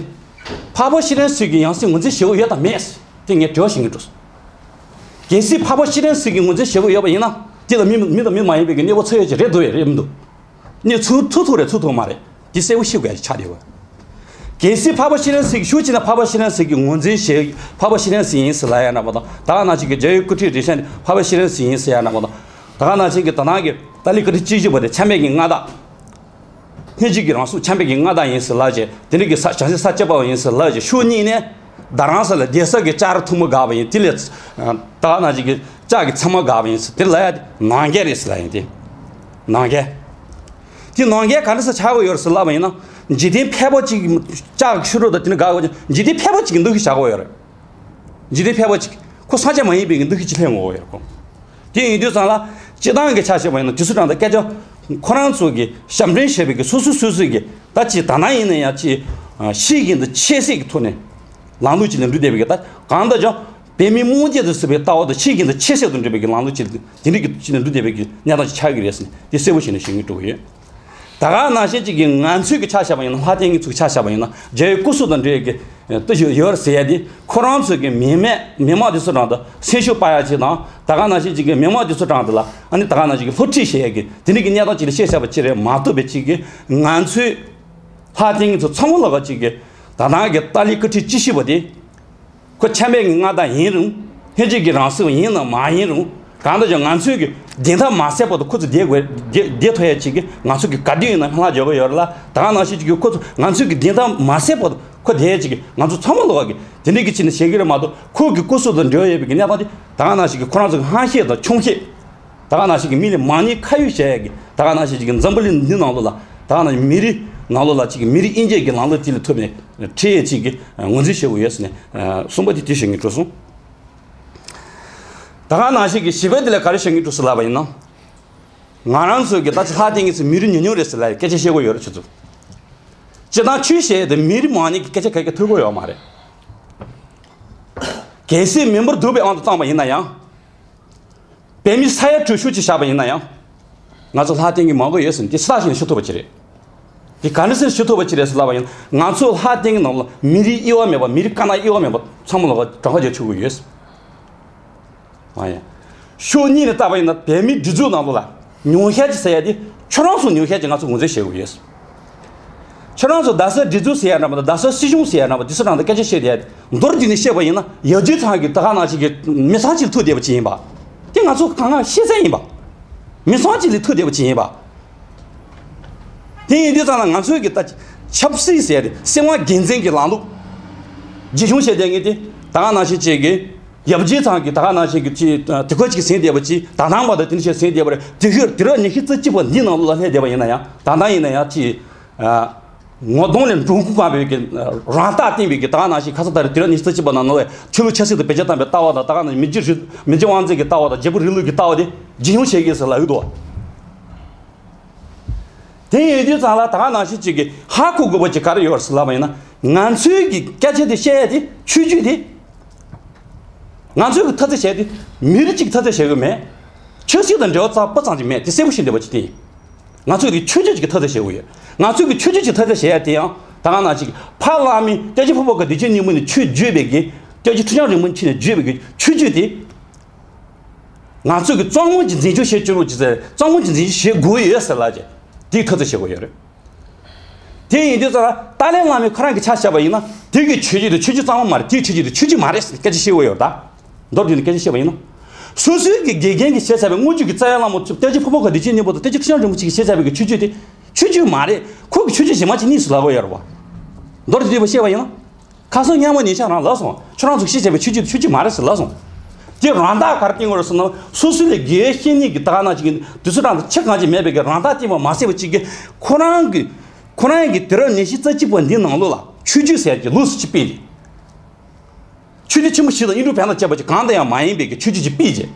འཕགས་པ་སྤྱན་རས་གཟིགས་ཀྱི་ཡང་སྲིད་ངོས་འཛིན་བྱེད་དགོས་ཡོད་དམ་མེད། དེ་ངས་དྲི་བ་ཞུ་གི་འགྲོ་སོང་། གལ་སྲིད་འཕགས་པ་སྤྱན་རས་གཟིགས་ཀྱི་ངོས་འཛིན་བྱེད་དགོས་ཡོད་པ་ཡིན་ན། དེ་ལ་མི་མི་དང་མི་མ་ཡིན་པའི་གི་གནས་བབ་འཚོལ་ཡས་ཅིག་རེད་འདུག་ཡ་རེད་མི་འདུག་གནས་ཚུལ་ཚུགས་ཐུབ་རེད་ཚུགས་ཐུབ་མ་རེད། དེ་གསལ་པོ་ཤེས་དགོས་ཡ་ཆགས་བསྡད་ཡོད། གལ་སྲིད་འཕགས་པ་སྤྱན་རས་གཟིགས་ཀྱི་ཤུགས་ཆེ་ན་འཕགས་པ་སྤྱན་རས་གཟིགས་ཀྱི་ངོས་འཛིན་བྱེད་འཕགས་པ་སྤྱན་རས་གཟིགས་ཡིན་ཟེར་ལབ་ཡ་འདྲ་པོ་དང་། ད་ག་ནང་བཞིན་གྱི་རྒྱལ་བའི་སྐུ་ཁྲིད་རིན་ཆེན་འཕགས་པ་སྤྱན་རས་གཟིགས་ཡིན་ཟེར་ཡ་འདྲ་པོ་དང་། ད་ག་ནང་བཞིན་གྱི་ད་ནང་གི་ཏཱ་ལའི་སྐུ་ཁྲིད་བཅུ་བཞི་པ་དེ་ཆ་མེད་ཀྱི་མངའ་བདག་སྙན་རྗེ་གི་རང་གཟུགས་ཆ་མེད་ཀྱི་མངའ་བདག་ཡིན་ཟེར་ལབ་བྱས། དེ་འདྲ་གི་ས་བྱང་སེམས་ས་སྐྱ་པ་ཡིན་ཟེར་ལབ་བྱས། ཕྱོགས་གཉིས་ནས་རྡ་རམ་ས་ལ་སྡོད་ས་གི་ལྕགས་རི་ཐུར་མ་བཀག་པ་ཡིན། དེ་ལས་ད་ག་ནང་བཞིན་གྱི་ལྕགས་ཀྱི་ཚེར་མ་བཀག་པ་ཡིན་ཟེར་དེ་ལབ་ཡ་དེ་ནང་འགལ་རེད་ཟེར་ལབ་ཡིན། དེ་ནང་འགལ། དེ་ནང་འགལ་ག་འདྲ་ས་ཆགས་ཀྱི་ཡོད་རེད་ཟེར་ལབ་པ་ཡིན་ན། འཇིག་རྟེན་ཕལ་པ་ཅིག་ལྕགས་ཀྱི་ཆུ་རུད་དང་དེ་འདྲ་བཀག་པ་ཅིག་འཇིག་རྟེན་ཕལ་པ་ཅིག་གི་འདུ་ཤེས་བཞག་གི་ཡོད་རེད། འཇིག་རྟེན་ཕལ་པ་ཅིག་ཁོ་སངས་རྒྱས་མ་ཡིན་པའི་གི་འདུ་ཤེས་ཅིག་སླེབས་ཡོང་གི་ཡོད་རེད་ཁོ། དེ་ཡིན་དུས་ཙང་ལ་སྤྱིར་བཏང་གི་ཆ་བཞག་པ་ཡིན་ན་དེ་ཚོ་དྲང་དང་སྐད་ཆ་ཁོ་རང་ཚོ་གི་ཞབས་འདྲེན་བྱས་པའི་གི་སོ་སོ་སོ་སོའི་གི་ད་ཅིག་ད་ནང་ཡིན་ན་ཡང་ཅིག་ཤེས་ཀྱི་འདུག་ཆེ་སྲིད་ཀྱི་ཐོག་ནས་ལམ་ལུགས་ཅིག་ལ་འགྲོ་བསྡད་པའི་གི་ད་གང་ལྟར་ཀྱང་བོད་མི་རྨོངས་དད་དུ་ཟེར་བའི་ལྟ་བ་དང་ཤེས་ཀྱི་འདུག་ཆེ་སྲིད་དུ་འགྲོ་བའི་གི་ལམ་ལུགས་ཅིག་དེ་འདྲ་གི་ཅིག་ལ་འགྲོ་བསྡད་པའི་གི་གནས་སྟངས་ཅིག་ཆགས་ཀྱི་རེད་ཟེར་ནས་དེ་གསལ་པོ་བྱས་ནས་ཞུ་སྙིང་བྲོ་གི་ཡོད། ད་ག་ནང་བཞིན་ཅིག་གི་ང་ཚོའི་གི་ཆ་བཞག་པ་ཡིན་ན། ལྷ་ལྡན་གྱི་ཚུལ་ཆ་བཞག་པ་ཡིན་ན་རྒྱལ་བའི་སྐུ་སྲོག་དང་འབྲེལ་གྱི་ལྟ་ཞིབ་ཡོད་རེད་ཟེར་ཡ་དེ་ཁོ་རང་ཚོའི་གི་མི་མེད་མི་མང་དེ་ཚོ་རང་དང་སེམས་ཤུགས་སྤར་ཡ་ཅིག་དང་། ད་ག་ནང་བཞིན་ཅིག་གི་མི་མང་དེ་ཚོ་རང་དེ་ལ་ཨ་ནི་ད་ག་ནང་བཞིན་གི་སློབ་ཁྲིད་བྱེད་ཡ་གི་དེ་འདྲ་གི་གནས་སྟངས་ཅིག་ལ་བཤད་བཞག་པ་ཅིག་རེད་མ་གཏོགས་པའི་ཅིག་གི་ང་ཚོའི་ལྷ་ལྡན་གྱི་ཚོ་ཚང་མ་ལོག་ག་ཅིག་གི་ད་ནང་གི་ཏཱ་ལའི་སྐུ་ཁྲིད་བཅུ་བཞི་པ་དེ། ཁོ་ཆ་མེད་ཀྱི་མངའ་བདག་ཡིན་རུང་། སྙན་རྗེ་གི་རང་གཟུགས་ཡིན་ནམ་མ་ཡིན་རུང་། གང་ལྟར་ཀྱང་ང་ཚོའི་གི་བདེན་མཐའ་མ་གསལ་བར་དུ་ཁོ་ཚོ་བསྡད་དགོས་བསྡད་བསྡད་ཐུབ་ཡ་ཅིག་གི་ང་ཚོ་གི་ག་དུས་ཡིན་ན་ལྷ་འཇོག་གི་ཡོད་རེད་ལ། ད་ག་ནང་བཞིན་ཅིག་གི་ཁོ་ཚོ་ང་ཚོའི་གི་བདེན་མཐའ་མ་གསལ་བར་དུ་ཁོ་བསྡད་ཡ་ཅིག་གི་ང་ཚོ་ཚང་མ་ལོག་ག་གི་དེ་འདྲའི་གི་ཅིག་ནས་བྱེད་ཀྱི་རེད་མ་གཏོགས། ཁོ་གི་སྐུ་སྲོག་དང་འབྲེལ་བ་ཡོད་པའི་གི་གནས་སྟངས་དེ་ད་ག་ནང་བཞིན་གི་ཁོ་རང་ཚོ་གི་ཧམ་བཤད་དང་ཆུང་བཤད། ད་ག་ནང་བཞིན་གྱི་མི་ལ་མང་ཉུང་ཁ་ཡོད་བྱས་ཡ་གི། ད་ག་ནང་བཞིན་གྱི་འཛམ་བུ་གླིང་འདི་ནང་ལོགས་ལ། ད་ག་ནང་བཞིན་མི་རིགས་ནང་ལོགས་ལ་ཅིག་གི་མི་རིགས་དབྱེ་འབྱེད་ཀྱི་ལམ་ལུགས་དེ་ལ་ཐུག་ནས་ཁྲིད་ཡས་ཅིག་གི་ངོས་འཛིན་བྱེད་དགོས་ཡོད་ཟེར་ནས་གསུངས་པ་དེ་དེ་བཤད་སྙིང་བྲོ་སོང་། ད་ག་ནང་བཞིན་གྱི་བཞི་པ་དེ་ལ་ག་རེ་བཤད་སྙིང་བྲོ་སོང་ལབ་པ་ཡིན་ན། ང་རང་ཚོའི་གི་ད་ཅི་ལྷ་ལྡན་གྱི་ཚོ་མི་རིགས་ཉུང་ཉུང་རེད་ཟེར་ལབ་ཡ་སྐད་ཆ་བཤད་དགོས་ཡོད་རེད་ཁྱོད་ཚོ། སྤྱིར་བཏང་ཆོས་བཤད་ཡས་དེ་མི་རིགས་མང་ཉུང་གི་སྐད་ཆ་ག་གེ་ཐོས་དགོས་ཡོད་མ་རེད། གལ་སྲིད་མི་འབོར་བསྡུར་བའི་དབང་དུ་བཏང་པ་ཡིན་ན་ཡང་། བོད་མི་ས་ཡ་དྲུག་ཅུ་ཅིག་བཞག་པ་ཡིན་ན་ཡང་། ང་ཚོ་ལྷ་ལྡན་གྱི་མང་པོ་ཡོད་ཟེར་ནས་དེ་སྲ་ཞིང་ཞུ་ཐུབ་པ་ཅིག་རེད། དེ་ག་འདྲ་སེ་ཞུ་ཐུབ་པ་ཅིག་རེད་ཟེར་ལབ་པ་ཡིན་ན། ང་ཚོ་ལྷ་ལྡན་གྱི་ནང་ལ་མི་རིགས་དབྱེ་བ་མེད་པ། མི་རིགས་དཀར་ནག་དབྱེ་བ་མེད་པ་ཚང་མ་ལོག་ག་གྲངས་ཀ་རྒྱག་ཆོག་གི་ཡོད། ཨ་ཡ། ཕྱོགས་གཉིས་ནས་བལྟས་པ་ཡིན་ན་བོད་མིའི་སྒྲིག་འཛུགས་ནང་ལོགས་ལ་ཉུང་ཤས་ཅིག་ཟེར་ཡ་དེ་ཁྱོད་རང་ཚོ་ཉུང་ཤས་ཅིག་ང་ཚོ་ངོས་འཛིན་བྱེད་དགོས་ཡོད། ཁྱོད་རང་ཚོ་རྡ་ས་སྒྲིག་འཛུགས་ཟེར་ཡ་འདྲ་མ་གཏོགས། རྡ་ས་སྲིད་གཞུང་ཟེར་ཡ་འདྲ་མ་གཏོགས། དེ་ཚོ་རང་དང་སྐད་ཆ་བཤད་བསྡད་ཡ་མདོར་བསྡུས་ནས་བཤད་པ་ཡིན་ན། ཡབ་རྗེ་ཚང་གི་ད་ག་ནང་བཞིན་གྱི་མི་ཚང་གཅིག་ལ་ཐུག་བསྡད་པ་ཅིག་ཡིན་པ། དེ་ང་ཚོ་གང་ག་ཤེས་གསལ་ཡིན་པ། མི་ཚང་གཅིག་ལ་ཐུག་བསྡད་པ་ཅིག་ཡིན་པ། དེ་ཡིན་དུས་ཙང་ལ་ང་ཚོའི་གི་ད་ཆབ་སྲིད་ཟེར་ཡ་དེ་སྲིད་དབང་སྒེར་འཛིན་གྱི་ལམ་ལུགས་རྒྱུན་སྐྱོང་བྱས་བསྡད་མཁན་དེ་ད་ག་ནང་བཞིན་བྱས་གི། ཡབ་རྗེ་ཚང་གི་ད་ག་ནང་བཞིན་གྱི་ཅིག་དུས་འཁོར་ཅིག་ཟིན་བསྡད་པ་ཅིག་ད་ནང་པ་དང་དེ་འདྲ་ཞིག་ཟིན་བསྡད་པ་རེད། དེ་ཤོད་དུས་རབས་ཉི་ཤུ་རྩ་གཅིག་པ་འདི་ནང་ལོགས་ལ་སླེབས་བསྡད་པ་ཡིན་ན་ཡང་། ད་ལྟ་ཡིན་ན་ཡང་ཅིག་ངོ་གདོང་ལས་འགྲོ་ཁུངས་སྤངས་པའི་གི་རང་རྟགས་བསྟན་པའི་གི་ད་ག་ནང་བཞིན། ཁ་སང་ད་རེས་དུས་རབས་ཉི་ཤུ་རྩ་གཅིག་པ་ནང་ལོགས་ལ་ཆོས་ལུགས་ཆབ་སྲིད་དང་བེད་སྤྱོད་བཏང་བའི་ལྟ་བ་དང་། ད་ག་ནང་བཞིན་མི་རྗེ་རི་མི་རྗེ་དབང་འཛིན་གྱི་ལྟ་བ་དང་། རྒྱལ་པོ་རིང་ལུགས་ཀྱི་ལྟ་བ་དེ་རྒྱུན་སྐྱོང་བྱེད་དགོས་ཟེར་ལབ་ཡོད་དོ། དེ་ཡིན་དུས་ཙང་ལ་ད་ག་ནང་བཞིན་ཅིག་གི་ཧ་གོ་དགོས་པ་ཅིག་ག་རེ་ཡོད་ཟེར་ལབ་པ་ཡིན་ན། ང་ཚོའི་གི་སྐད་ཆ་དེ་བཤད་ཡ་དེ་ཆོས་བརྒྱུད་དེ། ང་ཚོའི་གི་འཐབ་རྩོད་བྱས་ཏེ་མི་རིགས་གཅིག་འཐབ་རྩོད་བྱེད་གི་མེད། ཆབ་སྲིད་དང་འབྲེལ་བ་རྩ་བ་ཙམ་ཅིག་མེད། དེ་གསལ་པོ་ཞིག་འདོད་པ་ཅིག་དེ་ཡིན། ང་ཚོའི་གི་ཆོས་བརྒྱུད་ཅིག་འཐབ་རྩོད་བྱེད་གི་ཡོད། ང་ཚོའི་གི་ཆོས་བརྒྱུད་ཅིག་འཐབ་རྩོད་བྱེད་ཡ་དེ་ཡང་ད་ག་ནང་བཞིན་གྱི་ཕ་བླ་མའི་སྐྱབས་རྗེ་ཕུར་པ་དགའ་བདེ་ཆེན་སྙིང་པོ་ནས་ཆོས་བརྒྱུད་པའི་གི་སྐྱབས་རྗེ་ཁྲི་བྱང་རིན་པོ་ཆེ་ནས་བརྒྱུད་པའི་གི་ཆོས་བརྒྱུད་དེ། ང་ཚོས་གི་གཙང་མ་གི་འཛིན་སྐྱོང་བྱེད་ཆོག་ཅིག་ཟེར། གཙང་མ་གི་འཛིན་སྐྱོང་བྱེད་དགོས་ཡོད་ཟེར་ལབ་བྱས། དེའི་འཐབ་རྩོད་བྱེད་དགོས་ཡོད་རེད། དེ་ཡིན་དུས་ཙང་ལ་ཏཱ་ལའི་བླ་མས་ཁོ་རང་གི་ཆ་བཞག་པ་ཡིན་ན། དེ་གི་ཆོས་བརྒྱུད་དེ་ཆོས་བརྒྱུད་གཙང་མ་མ་རེད། དེའི་ཆོས་བརྒྱུད་དེ་ཆོས་བརྒྱུད་མ་རེད་ཟེར་སྐད་ཆ་བཤད་དགོས་ཡོད་རེད་ད། མདོར་བསྡུས་ནས་སྐད་ཆ་བཤད་པ་ཡིན་ན། སོ་སོའི་གི་དགེ་རྒན་གྱིས་བྱས་ཚར་བའི་དངོས་བརྒྱུད་ཀྱི་རྩ་བའི་བླ་མ་བསྟན་འཛིན་ཕུར་པ་དགའ་བདེ་ཆེན་སྙིང་པོ་དང་བསྟན་འཛིན་ཁྲི་བྱང་རིན་པོ་ཆེ་གིས་བྱས་ཚར་བའི་གི་ཆོས་བརྒྱུད་དེ་ཆོས་བརྒྱུད་མ་རེད། ཁོ་གི་ཆོས་བརྒྱུད་གཞན་མ་ཅིག་གཉིས་སུ་ལབ་དགོས་ཡོད་རེད་བ། མདོར་བསྡུས་པ་བཤད་པ་ཡིན་ན། ཁ་སང་སྔོན་མ་ཉེ་ཆར་རང་ལབ་སོང་། ཁྱོད་རང་ཚོ་ཤེས་བྱ་བའི་ཆོས་བརྒྱུད་ཆོས་བརྒྱུད་མ་རེད་ཟེར་ལབ་སོང་། དེ་རང་བདག་ག་རེ་བསྟན་དགོས་རེད་ཟེར་ན། སོ་སོ་ལས་དགེ་བའི་བཤེས་གཉེན་གྱི་ད་ག་ནང་བཞིན་གྱི་དུས་ཚོད་རང་དུ་ཆེ་གང་ཅིག་མེད་པའི་གི་རང་བདག་བསྟན་པ་མ་ཟད་པ་ཅིག་གིས་ཁོ་རང་གི་ཁོ་རང་གི་དུས་རབས་ཉི་ཤུ་རྩ་གཅིག་པ་འདི་ནང་ལོགས་ལ་ཆོས་བརྒྱུད་ཟེར་གྱི་ལུགས་སུ་ཅིག་སྤེལ་ཏེ། ཆོས་བརྒྱུད་ཆེན་པོ་བཞི་དང་དབྱིན་ལུགས་བན་དང་བཅས་པ་ཅིག་གང་དང་ཡང་མ་ཡིན་པའི་གི་ཆོས་བརྒྱུད་ཅིག་སྤེལ་རྗེས།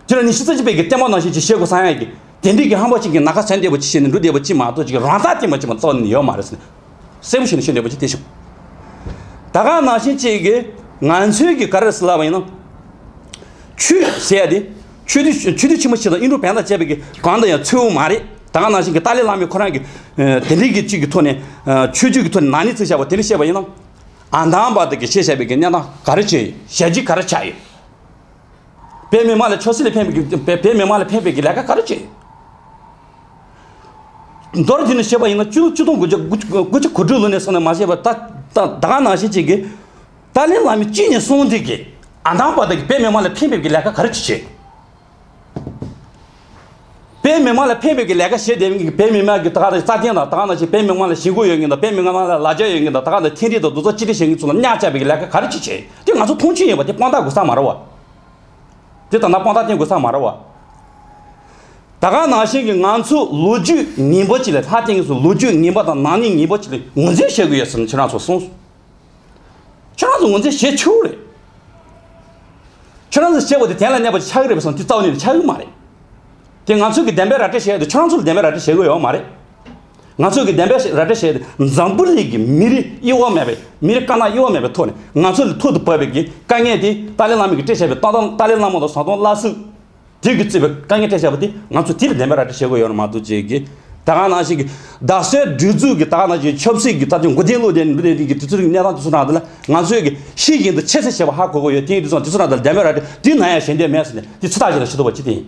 དེ་ལ་ནི་ཤི་ཚ་ཅི་པའི་གི་བསྟན་པ་ནང་བཞིན་ཅིག་བྱེད་དགོས་བསམ་ཡག་གི་དེ་འདྲའི་གི་ཧམ་པ་ཅིག་གི་ན་ཁ་ཟན་བདེ་པོ་ཅིག་བྱས་ནས་འགྲོ་བདེ་པོ་ཅིག་མ་གཏོགས་ཅིག་རང་རྟགས་བསྟན་པ་ཅིག་མ་རྩ་ནས་ཡོད་མ་རེད་ཟེར་ནས། གསལ་པོ་ཞིག་ནས་ཤོད་བདེ་པོ་ཅིག་དེ་བྱུང་། ད་ག་ནང་བཞིན་ཅིག་གི་ང་ཚོའི་གི་ག་རེ་ཟེར་ལབ་པ་ཡིན་ན། ཆོས་ཟེར་ཡ་དེ། ཆོས་དུས་ཆོས་དུས་ཆེན་པོ་ཞིག་དང་དབྱིན་ལུགས་བན་དང་བཅས་པའི་གི་གང་དང་ཡང་ཚུད་པོ་མ་རེད། ད་ག་ནང་བཞིན་གི་ཏཱ་ལའི་བླ་མས་ཁོ་རང་གི་དེ་འདྲའི་གི་ཅིག་གི་ཐོག་ནས་ཆོས་བརྒྱུད་ཀྱི་ཐོག་ནས་ནག་ཉེས་བཙུགས་བཞག་པ་དེ་འདྲ་བཤད་པ་ཡིན་ན། ཨ་དང་པ་དེ་གི་བཤད་བཞག་པའི་གི་གནས་སྟངས་ག་རེ་བྱས་ཡོད། ཞལ་གྱིས་ག་རེ་བྱས་ཡོད། བོད་མི་མང་ལ་ཆབ་སྲིད་ལ་ཕན་པའི་གི་བོད་བོད་མི་མང་ལ་ཕན་པའི་གི་ལས་ཀ་ག་རེ་བྱས་ཡོད། མདོར་བསྡུས་ནས་བཤད་པ་ཡིན་ན་སྤྱི་ལོ་ཆིག་སྟོང་དགུ་བརྒྱ་དགུ་བཅུ་གོ་དྲུག་ལོ་ནས་བཟུང་ནས་མ་བཤད་པར་ད་ད་ད་ག་ནང་བཞིན་ཅིག་གི་ཏཱ་ལའི་བླ་མས་གཅིག་ནས་གསུངས་དེ་གི་ཨ་དང་པ་དེ་གི་བོད་མི་མང་ལ་ཕན་པའི་གི་ལས་ཀ་ག་རེ་བྱས་བྱས། བོད་མི་མང་ལ་ཕན་པའི་གི་ལས་ཀ་བྱས་བསྡད་མཁན་གི་བོད་མི་མང་གི་ད་ག་ནང་རྩ་དོན་དང་ད་ག་ནང་བཞིན་བོད་མི་མང་ལ་ཞེན་ཁོག་ཡོད་མཁན་དང་བོད་མི་མང་ལ་ལ་རྒྱ་ཡོད་མཁན་དང་ད་ག་ནང་འཐེན་འཁྲིད་དང་རྡོག་རྩ་གཅིག་སྒྲིལ་བྱེད་མཁན་ཚོ་ལ་གཉའ་བཅག་པའི་གི་ལས་ཀ་ག་རེ་བྱས་བྱས་དེ་ང་ཚོ་མཐོང་ཆོས་ཡིན་པ་དེ་དཔང་རྟགས་དགོས་ས་མ་རེད་བ། དེ་ད་ལྟ་དཔང་རྟགས་བསྟན་དགོས་ས་མ་རེད་བ། ད་ག་ནང་བཞིན་གྱི་ང་ཚོ་ལོ་རྒྱུས་ངན་པ་ཅིག་ལ་ལྷ་བསྟེན་མཁན་ཚོ་ལོ་རྒྱུས་ངན་པ་དང་ནག་ཉེས་ངན་པ་ཅིག་ལ་ངོས་འཛིན་བྱེད་དགོས་ཡོད་ཟེར་ནས་ཁྱེད་རང་ཚོ་གསུངས་སོང་། ཁྱེད་རང་ཚོ་ངོས་འཛིན་བྱེད་ཆོག་རེད། ཁྱེད་རང་ཚོ་བྱས་པ་དེ་གཏན་ལ་གནས་པ་ཅིག་ཆགས་ཀྱི་རེད་པས་སོང་དེ་རྩ་བ་ནས་ཆགས་ཀྱི་མ་རེད། དེ་ང་ཚོ་གི་བདེན་པའི་ར་སྤྲོད་བྱེད་ཡ་དེ་ཁྱེད་རང་ཚོ་ལ་བདེན་པའི་ར་སྤྲོད་བྱེད་དགོས་ཡོད་མ་རེད། ང་ཚོ་གི་བདེན་པའི་ར་སྤྲོད་བྱས་ཏེ་འཛམ་བུ་གླིང་གི་མི་རིགས་དབྱེ་བ་མེད་པའི་མི་རིགས་དཀར་ནག་དབྱེ་བ་མེད་པའི་ཐོག་ནས་ང་ཚོ་ལ་ཐོག་ཏུ་བབས་པའི་གི་དཀའ་ངལ་དེ་ཏཱ་ལའི་བླ་མ་གིས་སྤྲད་བཞག་པའི་ཏཱ་ཏཱ་ཏཱ་ལའི་བླ་མ་དང་ཟམ་གདོང་བླ་གཟུགས་དེ་གིས་གཙོས་པའི་དཀའ་ངལ་སྤྲད་བཞག་པ་དེ་ང་ཚོ་དེ་ལ་བདེན་པའི་ར་སྤྲོད་བྱེད་དགོས་ཡོད་རེད་མ་གཏོགས་ཅིག་གི་ད་ག་ནང་བཞིན་གི་རྡ་སའི་སྒྲིག་འཛུགས་ཀྱི་ད་ག་ནང་བཞིན་ཆབ་སྲིད་ཀྱི་ད་ཅིག་མགོ་རྟིང་སློག་བསྡད་ནས་འགྲོ་བསྡད་དེ་གི་དུས་ཚོད་ཀྱི་གནས་སྟངས་དེ་ཚོ་ནང་དུ་ལ་ང་ཚོས་གི་ཤེས་བཞིན་དུ་ཆེ་ས་ཆེ་བ་ཧ་གོ་གི་ཡོད། དེ་ཡིན་དུས་ཙང་དེ་ཚོ་ནང་དུ་ལ་བདེན་པའི་ར་སྤྲོད་དེ་ན་ཡང་ཞེ་འདོད་མེད་ཟེར་ནས་དེ་ཚོ་ཐག་བཅད་ན་ཤི་ཐུབ་པ་ཅི་དེ་ཡིན།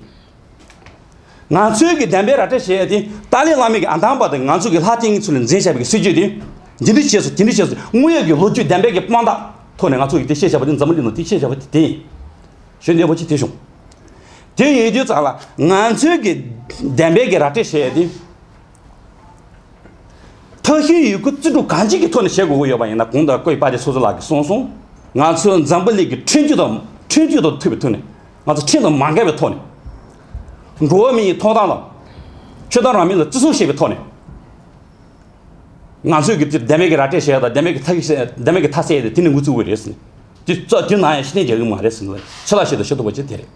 ང་ཚོའི་གི་བདེན་པའི་ར་སྤྲོད་བྱེད་ཡ་དེ་ཏཱ་ལའི་བླ་མའི་གི་ཨ་དང་པ་དང་ང་ཚོ་གི་ལྷ་བསྟེན་མཁན་ཚོ་ལ་འཛིན་བྱས་པའི་གི་སྲིད་ཇུས་དེ་འདི་འདྲ་བྱས་སོང་དེ་འདྲ་བྱས་སོང་དངོས་ཡོད་ཀྱི་ལོ་རྒྱུས་བདེན་པའི་གི་དཔང་རྟགས་ཐོག་ནས་ང་ཚོ་གི་དེ་བཤད་བྱས་པ་དེ་འཛམ་བུ་གླིང་ནང་དེ་བཤད་བྱས་པ་དེ་དེ་ཡིན། ཞེ་འདོད་པོ་ཅི་དེ་བྱུང་། དེ་ཡིན་དུས་ཙང་ལ་ང་ཚོའི་གི་བདེན་པའི་གི་ར་སྤྲོད་བྱེད་ཡ་དེ། ཐབས་ཤེས་ཡོད་རྒུ་རྩིས་སྤྲོད་གང་ཅིའི་ཐོག་ནས་བྱེད་དགོས་ཀྱི་ཡོད་པ་ཡིན་ན་གོང་དུ་བཀོད་པ་དེ་སོ་སོ་ལགས་ཀྱིས་གསུངས་སོང་། ང་ཚོས་འཛམ་བུ་གླིང་གི་ཁྲིམས་གཅོད་དང་ཁྲིམས་གཅོད་དང་མཐུན་པའི་ཐོག་ནས་ང་ཚོ་ཁྲིམས་དང་མ་འགལ་བའི་ཐོག་ནས་འགྲོ་བ་མིའི་ཐོབ་ཐང་དང་ཆོས་དང་རང་མོས་ལ་བརྩི་སྲུང་བྱེད་པའི་ཐོག་ནས་ང་ཚོས་ཀྱི་བདེན་པའི་གི་ར་སྤྲོད་བྱེད་ཡ་དང་བདེན་པའི་གི་ཐག་བདེན་པའི་གི་མཐའ་གསལ་ཡ་དེ་དེ་ནས་འགོ་བཙུགས་པ་རེད་ཟེར་ནས་དེ་རྩ་དེ་ནང་ཡང་ཤི་རྟེན་རྒྱག་གི་མ་རེད་ཟེར་ནས་ཕྱི་ལ་ཤི་དང་ཤི་ཐུབ་པ་ཅི་དེ་རེད།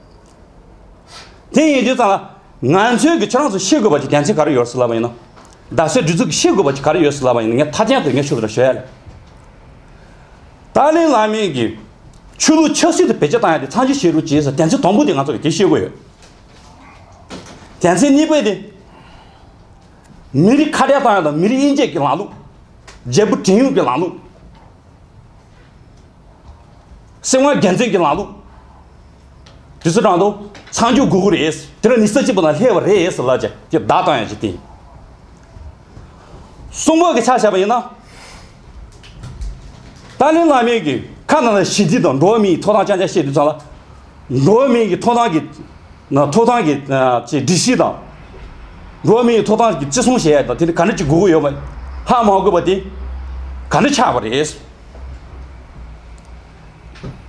དེ་ཡིན་དུས་ཙང་ལ། ང་ཚོས་ཀྱི་ཁྱེད་རང་ཚོ་ཤེས་དགོས་པ་ཅིག་དོན་ཚན་ག་རེ་ཡོད་ཟེར་ལབ་པ་ཡིན་ན། རྡ་སའི་སྒྲིག་འཛུགས་ཀྱིས་ཤེས་དགོས་པ་ཅིག་ག་རེ་ཡོད་ཟེར་ལབ་པ་ཡིན་ན་ངས་མཐའ་དོན་དེ་ངས་ཤོད་དུ་ཞུ་ཡ་ལ། ཏཱ་ལའི་བླ་མས་ཀྱི་ཆོས་ལུགས་ཆབ་སྲིད་དུ་བེད་སྤྱོད་བཏང་ཡ་དེ་མཚམས་འཇོག་བྱེད་རོགས་གྱིས་ཟེར་དོན་ཚན་དང་པོ་དེ་ང་ཚོ་གིས་དེ་ཤེས་དགོས་ཡོད། དོན་ཚན་གཉིས་པ་དེ། མི་རིགས་ཁ་བྲལ་བཏང་ཡ་དང་མི་རིགས་དབྱེ་འབྱེད་ཀྱི་ལམ་ལུགས། རྒྱལ་པོ་བྲན་གཡོག་གི་ལམ་ལུགས། སྲིད་དབང་སྒེར་འཛིན་གྱི་ལམ་ལུགས། དེ་ཚོ་དང་དུ་མཚམས་འཇོག་དགོས་ཀྱི་རེད། དེ་ལ་ནི་ས་གཅིག་པ་དང་ལྷེ་བ་རེད་ཟེར་ལབ་བྱས་ཀྱི་བདག་བཏང་ཡང་ཅི་སྟེ། གསུམ་པ་གི་ཆ་བཞག་པ་ཡིན་ན། ཏཱ་ལའི་བླ་མས་ཀྱི་ཁ་ནང་ལ་ཞི་བདེ་དང་འགྲོ་བ་མིའི་ཐོབ་ཐང་རྐྱང་རྐྱང་བཤད་དུས་ཙང་ལ། འགྲོ་བ་མིའི་ཐོབ་ཐང་གི་ཐོབ་ཐང་གི་ཅེས་སྒྲིག་གཞི་དང་། འགྲོ་བ་མིའི་ཐོབ་ཐང་གི་བརྩི་སྲུང་བྱེད་ཡ་དང་དེ་ནི་ག་འདྲ་ཅིག་དགོས་ཀྱི་ཡོད་པ་ཧ་མ་གོ་བ་དེ་ག་འདྲ་ཆགས་པ་རེད།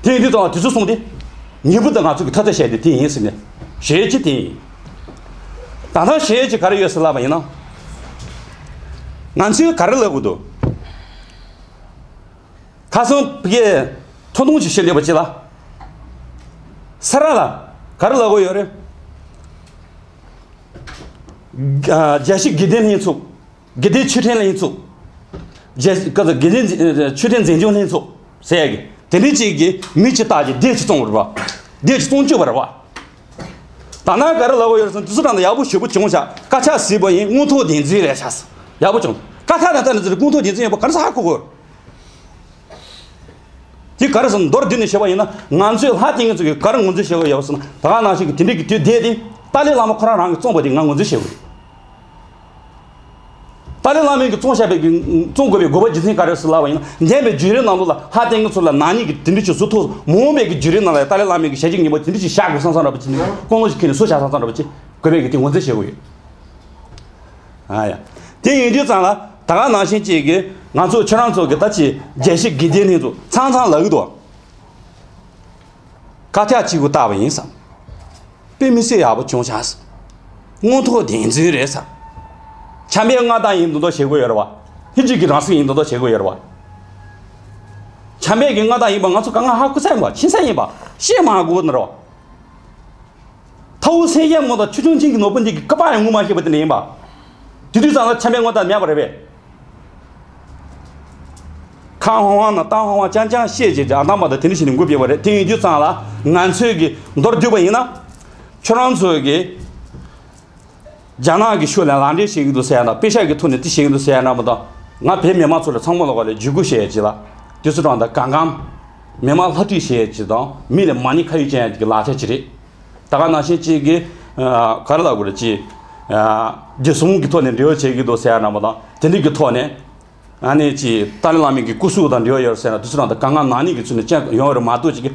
དེ་ཡིན་དུས་ཙང་དེ་ཚོ་གསུངས་ཏེ། ཉེ་བུ་དང་ང་ཚོ་གི་ཐ་ཚ་བྱས་ཏེ་དེ་ཡིན་ཟེར་ནས་ཞེས་ཅི་དེ་ཡིན། ད་ལྟ་ཞེས་ཅི་ག་རེ་ཡོད་ཟེར་ལབ་པ་ཡིན་ན། ང་ཚོས་ག་རེ་ལབ་དགོས་འདུག་ཁ་སང་ཕ་གིའི་ཐོ་འདོན་ཞིག་བཤད་འདོད་པ་ཅི་ལ། ས་ར་ལ་ག་རེ་ལབ་དགོས་ཡོད་རེད། རྒྱལ་སྤྱི་དགེ་ལྡན་ལྷན་ཚོགས། དགེ་ལྡན་ཆོས་ལྡན་ལྷན་ཚོགས། རྒྱལ་སྐབས་སུ་དགེ་ལྡན་ཆོས་ལྡན་འཛིན་སྐྱོང་ལྷན་ཚོགས་ཟེར་ཡ་གི་དེ་འདྲའི་ཅིག་གི་མི་ཅིག་བཏགས་ཀྱི་སྡེ་ཅིག་བཙོང་བ་རེད་པ། སྡེ་ཅིག་བཙོང་བཅུག་པ་རེད་པ། ད་ནང་ག་རེ་ལབ་ཡོད་རེད་ཟེར་ན་དུས་ཚོད་རང་དང་ཡག་པོ་ཞེ་པོ་བྱུང་ཤག་བཀའ་ཤག་ཟེར་བ་ཡིན་དངོས་ཐོག་བདེན་འཛིན་རེད་ཤག་ཟེར་ཡག་པོ་བྱུང་། བཀའ་ཤག་དང་ལྟ་ནས་ཟེར་དངོས་ཐོག་བདེན་འཛིན་ཡོད་པ་ག་རེ་ཟེར་ཧ་གོ་གོ། དེ་ག་རེ་ཟེར་ན་མདོར་བསྡུས་ནས་བཤད་པ་ཡིན་ན་ང་ཚོས་ལྷ་བསྟེན་མཁན་ཚོ་གིས་ག་རེ་ངོས་འཛིན་བྱེད་དགོས་ཡོད་ཟེར་ན་ད་ག་ནང་བཞིན་གྱི་དེ་འདྲའི་གི་དུས་བསྡད་དེ་ཏཱ་ལའི་བླ་མ་ཁོ་རང་རང་གིས་བཙོངས་པ་དེ་ང་ངོས་འཛིན་བྱེད་དགོས། ཏཱ་ལའི་བླ་མ་གིས་བཙོང་བཞག་པའི་གི་བཙོང་དགོས་པའི་དགོས་པ་རྒྱུ་མཚན་ག་རེ་ཟེར་ལབ་པ་ཡིན་ན། འདས་པའི་བརྒྱུད་རིམ་ནང་ལོགས་ལ་ལྷ་ལྡན་གྱི་ཚོ་ལ་ནག་ཉེས་ཀྱི་དེ་འདྲ་ཅིག་བཟོ་ཐུབ། མ་འོངས་པའི་གི་བརྒྱུད་རིམ་ནང་ལ་ཏཱ་ལའི་བླ་མ་གི་ཞལ་གྱིས་ཉན་པོ་དེ་འདྲ་ཅིག་བཞག་དགོས་བསམ་བསམ་འདྲ་པོ་ཅིག་ནས་ཀུན་སློང་ཞིག་ཁྱེར་ནས་སུ་བཞག་བསམ་བསམ་འདྲ་པོ་ཅིག་དགོས་པའི་གི་དེ་ངོས་འཛིན་བྱེད་དགོས་ཡོད། ཨ་ཡ། དེ་ཡིན་དུས་ཙང་ལ་ད་ག་ནང་བཞིན་ཅིག་གི་ང་ཚོ་ཁྱོད་རང་ཚོ་གི་ད་ཅིག་རྒྱལ་སྤྱི་དགེ་ལྡན་ནི་ཚོ་ཚང་ཚང་ལབ་གི་འདུག། དཀའ་ཐག་གཅིག་པུ་བཏགས་པ་ཡིན་བསམ། དཔེ་མི་སྲིད་ཡག་པོ་བྱུང་ཤག་བསམ། མངོན་མཐོ་བདེན་རྫུན་རེད་བསམ། བྱམས་པའི་མངའ་བདག་ཡིན་མདོག་མདོག་བྱེད་དགོས་ཡོད་རེད་བ། ཧིན་རྡུ་གི་རང་སྲིད་ཡིན་མདོག་མདོག་བྱེད་དགོས་ཡོད་རེད་བ། བྱམས་པའི་གི་མངའ་བདག་ཡིན་པ་ང་ཚོ་ག་ང་ཧ་གོ་ས་ཡིན་པ། ཤེས་ས་ཡིན་པ། ཤེས་མ་དགོས་ནི་རེད་བ། ཐའུ་སན་ཡན་མོ་དང་ཆུ་ཆུང་ཆིང་གི་ནོར་བུ་འདི་གི་ཀ་པ་ཡང་ངོ་མ་ཤེས་པ་དེ་འདྲ་ཡིན་པ། དེ་དུས་ཙང་ལ་བྱམས་པའི་མངའ་བདག་མེད་པ་རེད་པས། ཁ་ཧང་ཧང་ན་ཏང་ཧང་ཧང་ཅང་ཅང་བཤད་བྱས་ཀྱི་ཨ་དང་པ་དང་དེ་འདྲ་བྱས་ནས་འགོ་ཕེབས་པ་རེད། དེ་ཡིན་དུས་ཙང་ལ་ང་ཚོས་ཀྱི་མདོར་བསྡུས་པ་ཡིན་ན། ཁྱོད་རང་ཚོས་ཀྱི་རྒྱ་ནག་གི་ཤུགས་ལ་ལག་འབྲེལ་བྱེད་ཀྱི་འདུག་ཟེར་ཡ་དང་། པེ་ཤག་གི་ཐོག་ནས་དེ་བྱེད་ཀྱི་འདུག་ཟེར་ཡ་འདྲ་པོ་དང་། ང་བོད་མི་མང་ཚོ་ལ་ཚང་མ་ལོག་ག་ལ་བརྒྱུད་སྐུལ་བྱེད་ཡ་ཅིག་ལ་དུས་ཚོད་གྲངས་དང་གང་གང་མི་མང་ལྷ་ཁྲིད་བྱེད་ཡ་ཅིག་དང་། མི་ལ་མ་ཉེས་ཁ་གཡོགས་ཅན་ཡ་ཅིག་གི་ལག་ཆ་ཅིག་རེད། ད་ག་ནང་བཞིན་གཅིག་གིས་ཨ་ག་རེ་ལབ་དགོས་རེད། ཅིག་ཨ་བདེ་སྲུང་གི་ཐོག་ནས་འབྲེལ་བ་བྱེད་ཀྱི་འདུག་ཟེར་ཡ་འདྲ་པོ་དང་། དེ་འདྲ་གི་ཐོག་ནས་ཨ་ནི་ཅིག་ཏཱ་ལའི་བླ་མ་གི་སྐུ་གཟུགས་དང་འབྲེལ་བ་ཡོད་ཟེར་ན། དུས་ཚོད་གྲངས་དང་གང་གང་ནག་ཉེས་ཀྱི་ཚུལ་ནས་ཅང་ཡོང་བ་རེད་མ་གཏོགས། ཅིག་གི་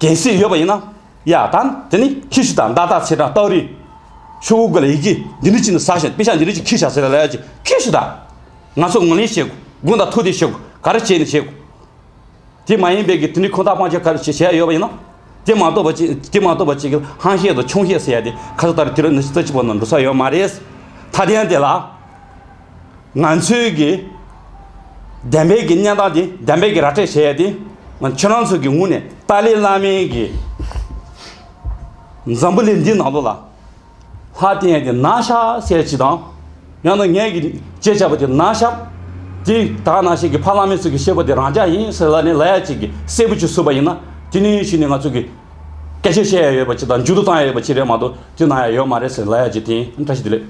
གལ་སྲིད་ཡོད་པ་ཡིན་ན། ཡ་ད་དེ་ནི་ཁྱི་ཤི་དང་། མདའ་དར་ཚེ་དྲག་སྟག་རིས་ཤོག་གུ་གུ་ལ་ཡི་གེ་འདི་འདྲ་ཅིག་ནི་ཟ་ཞིང་། པེ་ཤག་འདི་འདྲ་ཅིག་ཁྱི་ཤ་ཟེར་ལ་ལ་ཡ་ཅིག་ཁྱི་ཤི་དང་། ང་ཚོ་ངོས་ལེན་བྱེད་དགོས། དགུང་དང་ཐུག་སྟེ་བྱེད་དགོས། ག་རེ་བྱས་ནས་བྱེད་དགོས། དེ་མ་ཡིན་པའི་གི་དེ་འདྲའི་ཁོ་ཐག་སྤང་བྱ་ག་རེ་བྱེད་བྱེད་ཡ་ཡོད་པ་ཡིན་ན། དེ་མ་གཏོགས་པ་ཅིག་དེ་མ་གཏོགས་པ་ཅིག་གི་ཧང་ཤེད་དང་ཆུང་ཤེད་ཟེར་ཡ་དེ་ཁ་ས་ལྟར་དུས་རབས་ཉི་ཤུ་རྩ་གཅིག་པ་ནང་འགྲོ་ས་ཡོད་མ་རེད། ཐ་དད་དེ་ལ་ང་ཚོའི་གི་བདེན་པའི་གི་གནས་སྟངས་དེ། བདེན་པའི་གི་ར་སྤྲོད་བྱེད་ཡ་དེ། ང་ཁྱོད་རང་ཚོ་གི་ངོས་ནས་ཏཱ་ལའི་བླ་མའི་གི་འཛམ་བུ་གླིང་འདི་ནང་ལོགས་ལ་ལྷ་བསྟེན་ཡ་དེ་ན་ཤག་ཟེར་ཅིག་དང་། ཡང་ན་ངས་གི་བྱས་བྱས་པ་དེ་ན་ཤག་དེ་ད་ག་ནང་བཞིན་གི་ཕ་བླ་མའི་ཚུལ་གྱི་བཤད་པ་དེ་རང་འཇགས་ཡིན་ཟེར་ལབ་ནས་ལབ་ཡ་ཅིག་གི་གསལ་པོ་ཅིག་བཟོས་པ་ཡིན་ན། དེ་ནས་གཞི་ནས་ང་ཚོ་གི་སྐད་ཆ་བཤད་ཡ་ཡོད་པ་ཅིག་དང་མཇུག་བསྡུ་བཏང་ཡ་ཡོད་པ་ཅིག་རེད་མ་གཏོགས་དེ་ན་ཡ་ཡོད་མ་རེད་ཟེར་ལབ་ཡ་ཅིག་དེ་ཡིན། བཀྲ་ཤིས་བདེ་ལེགས།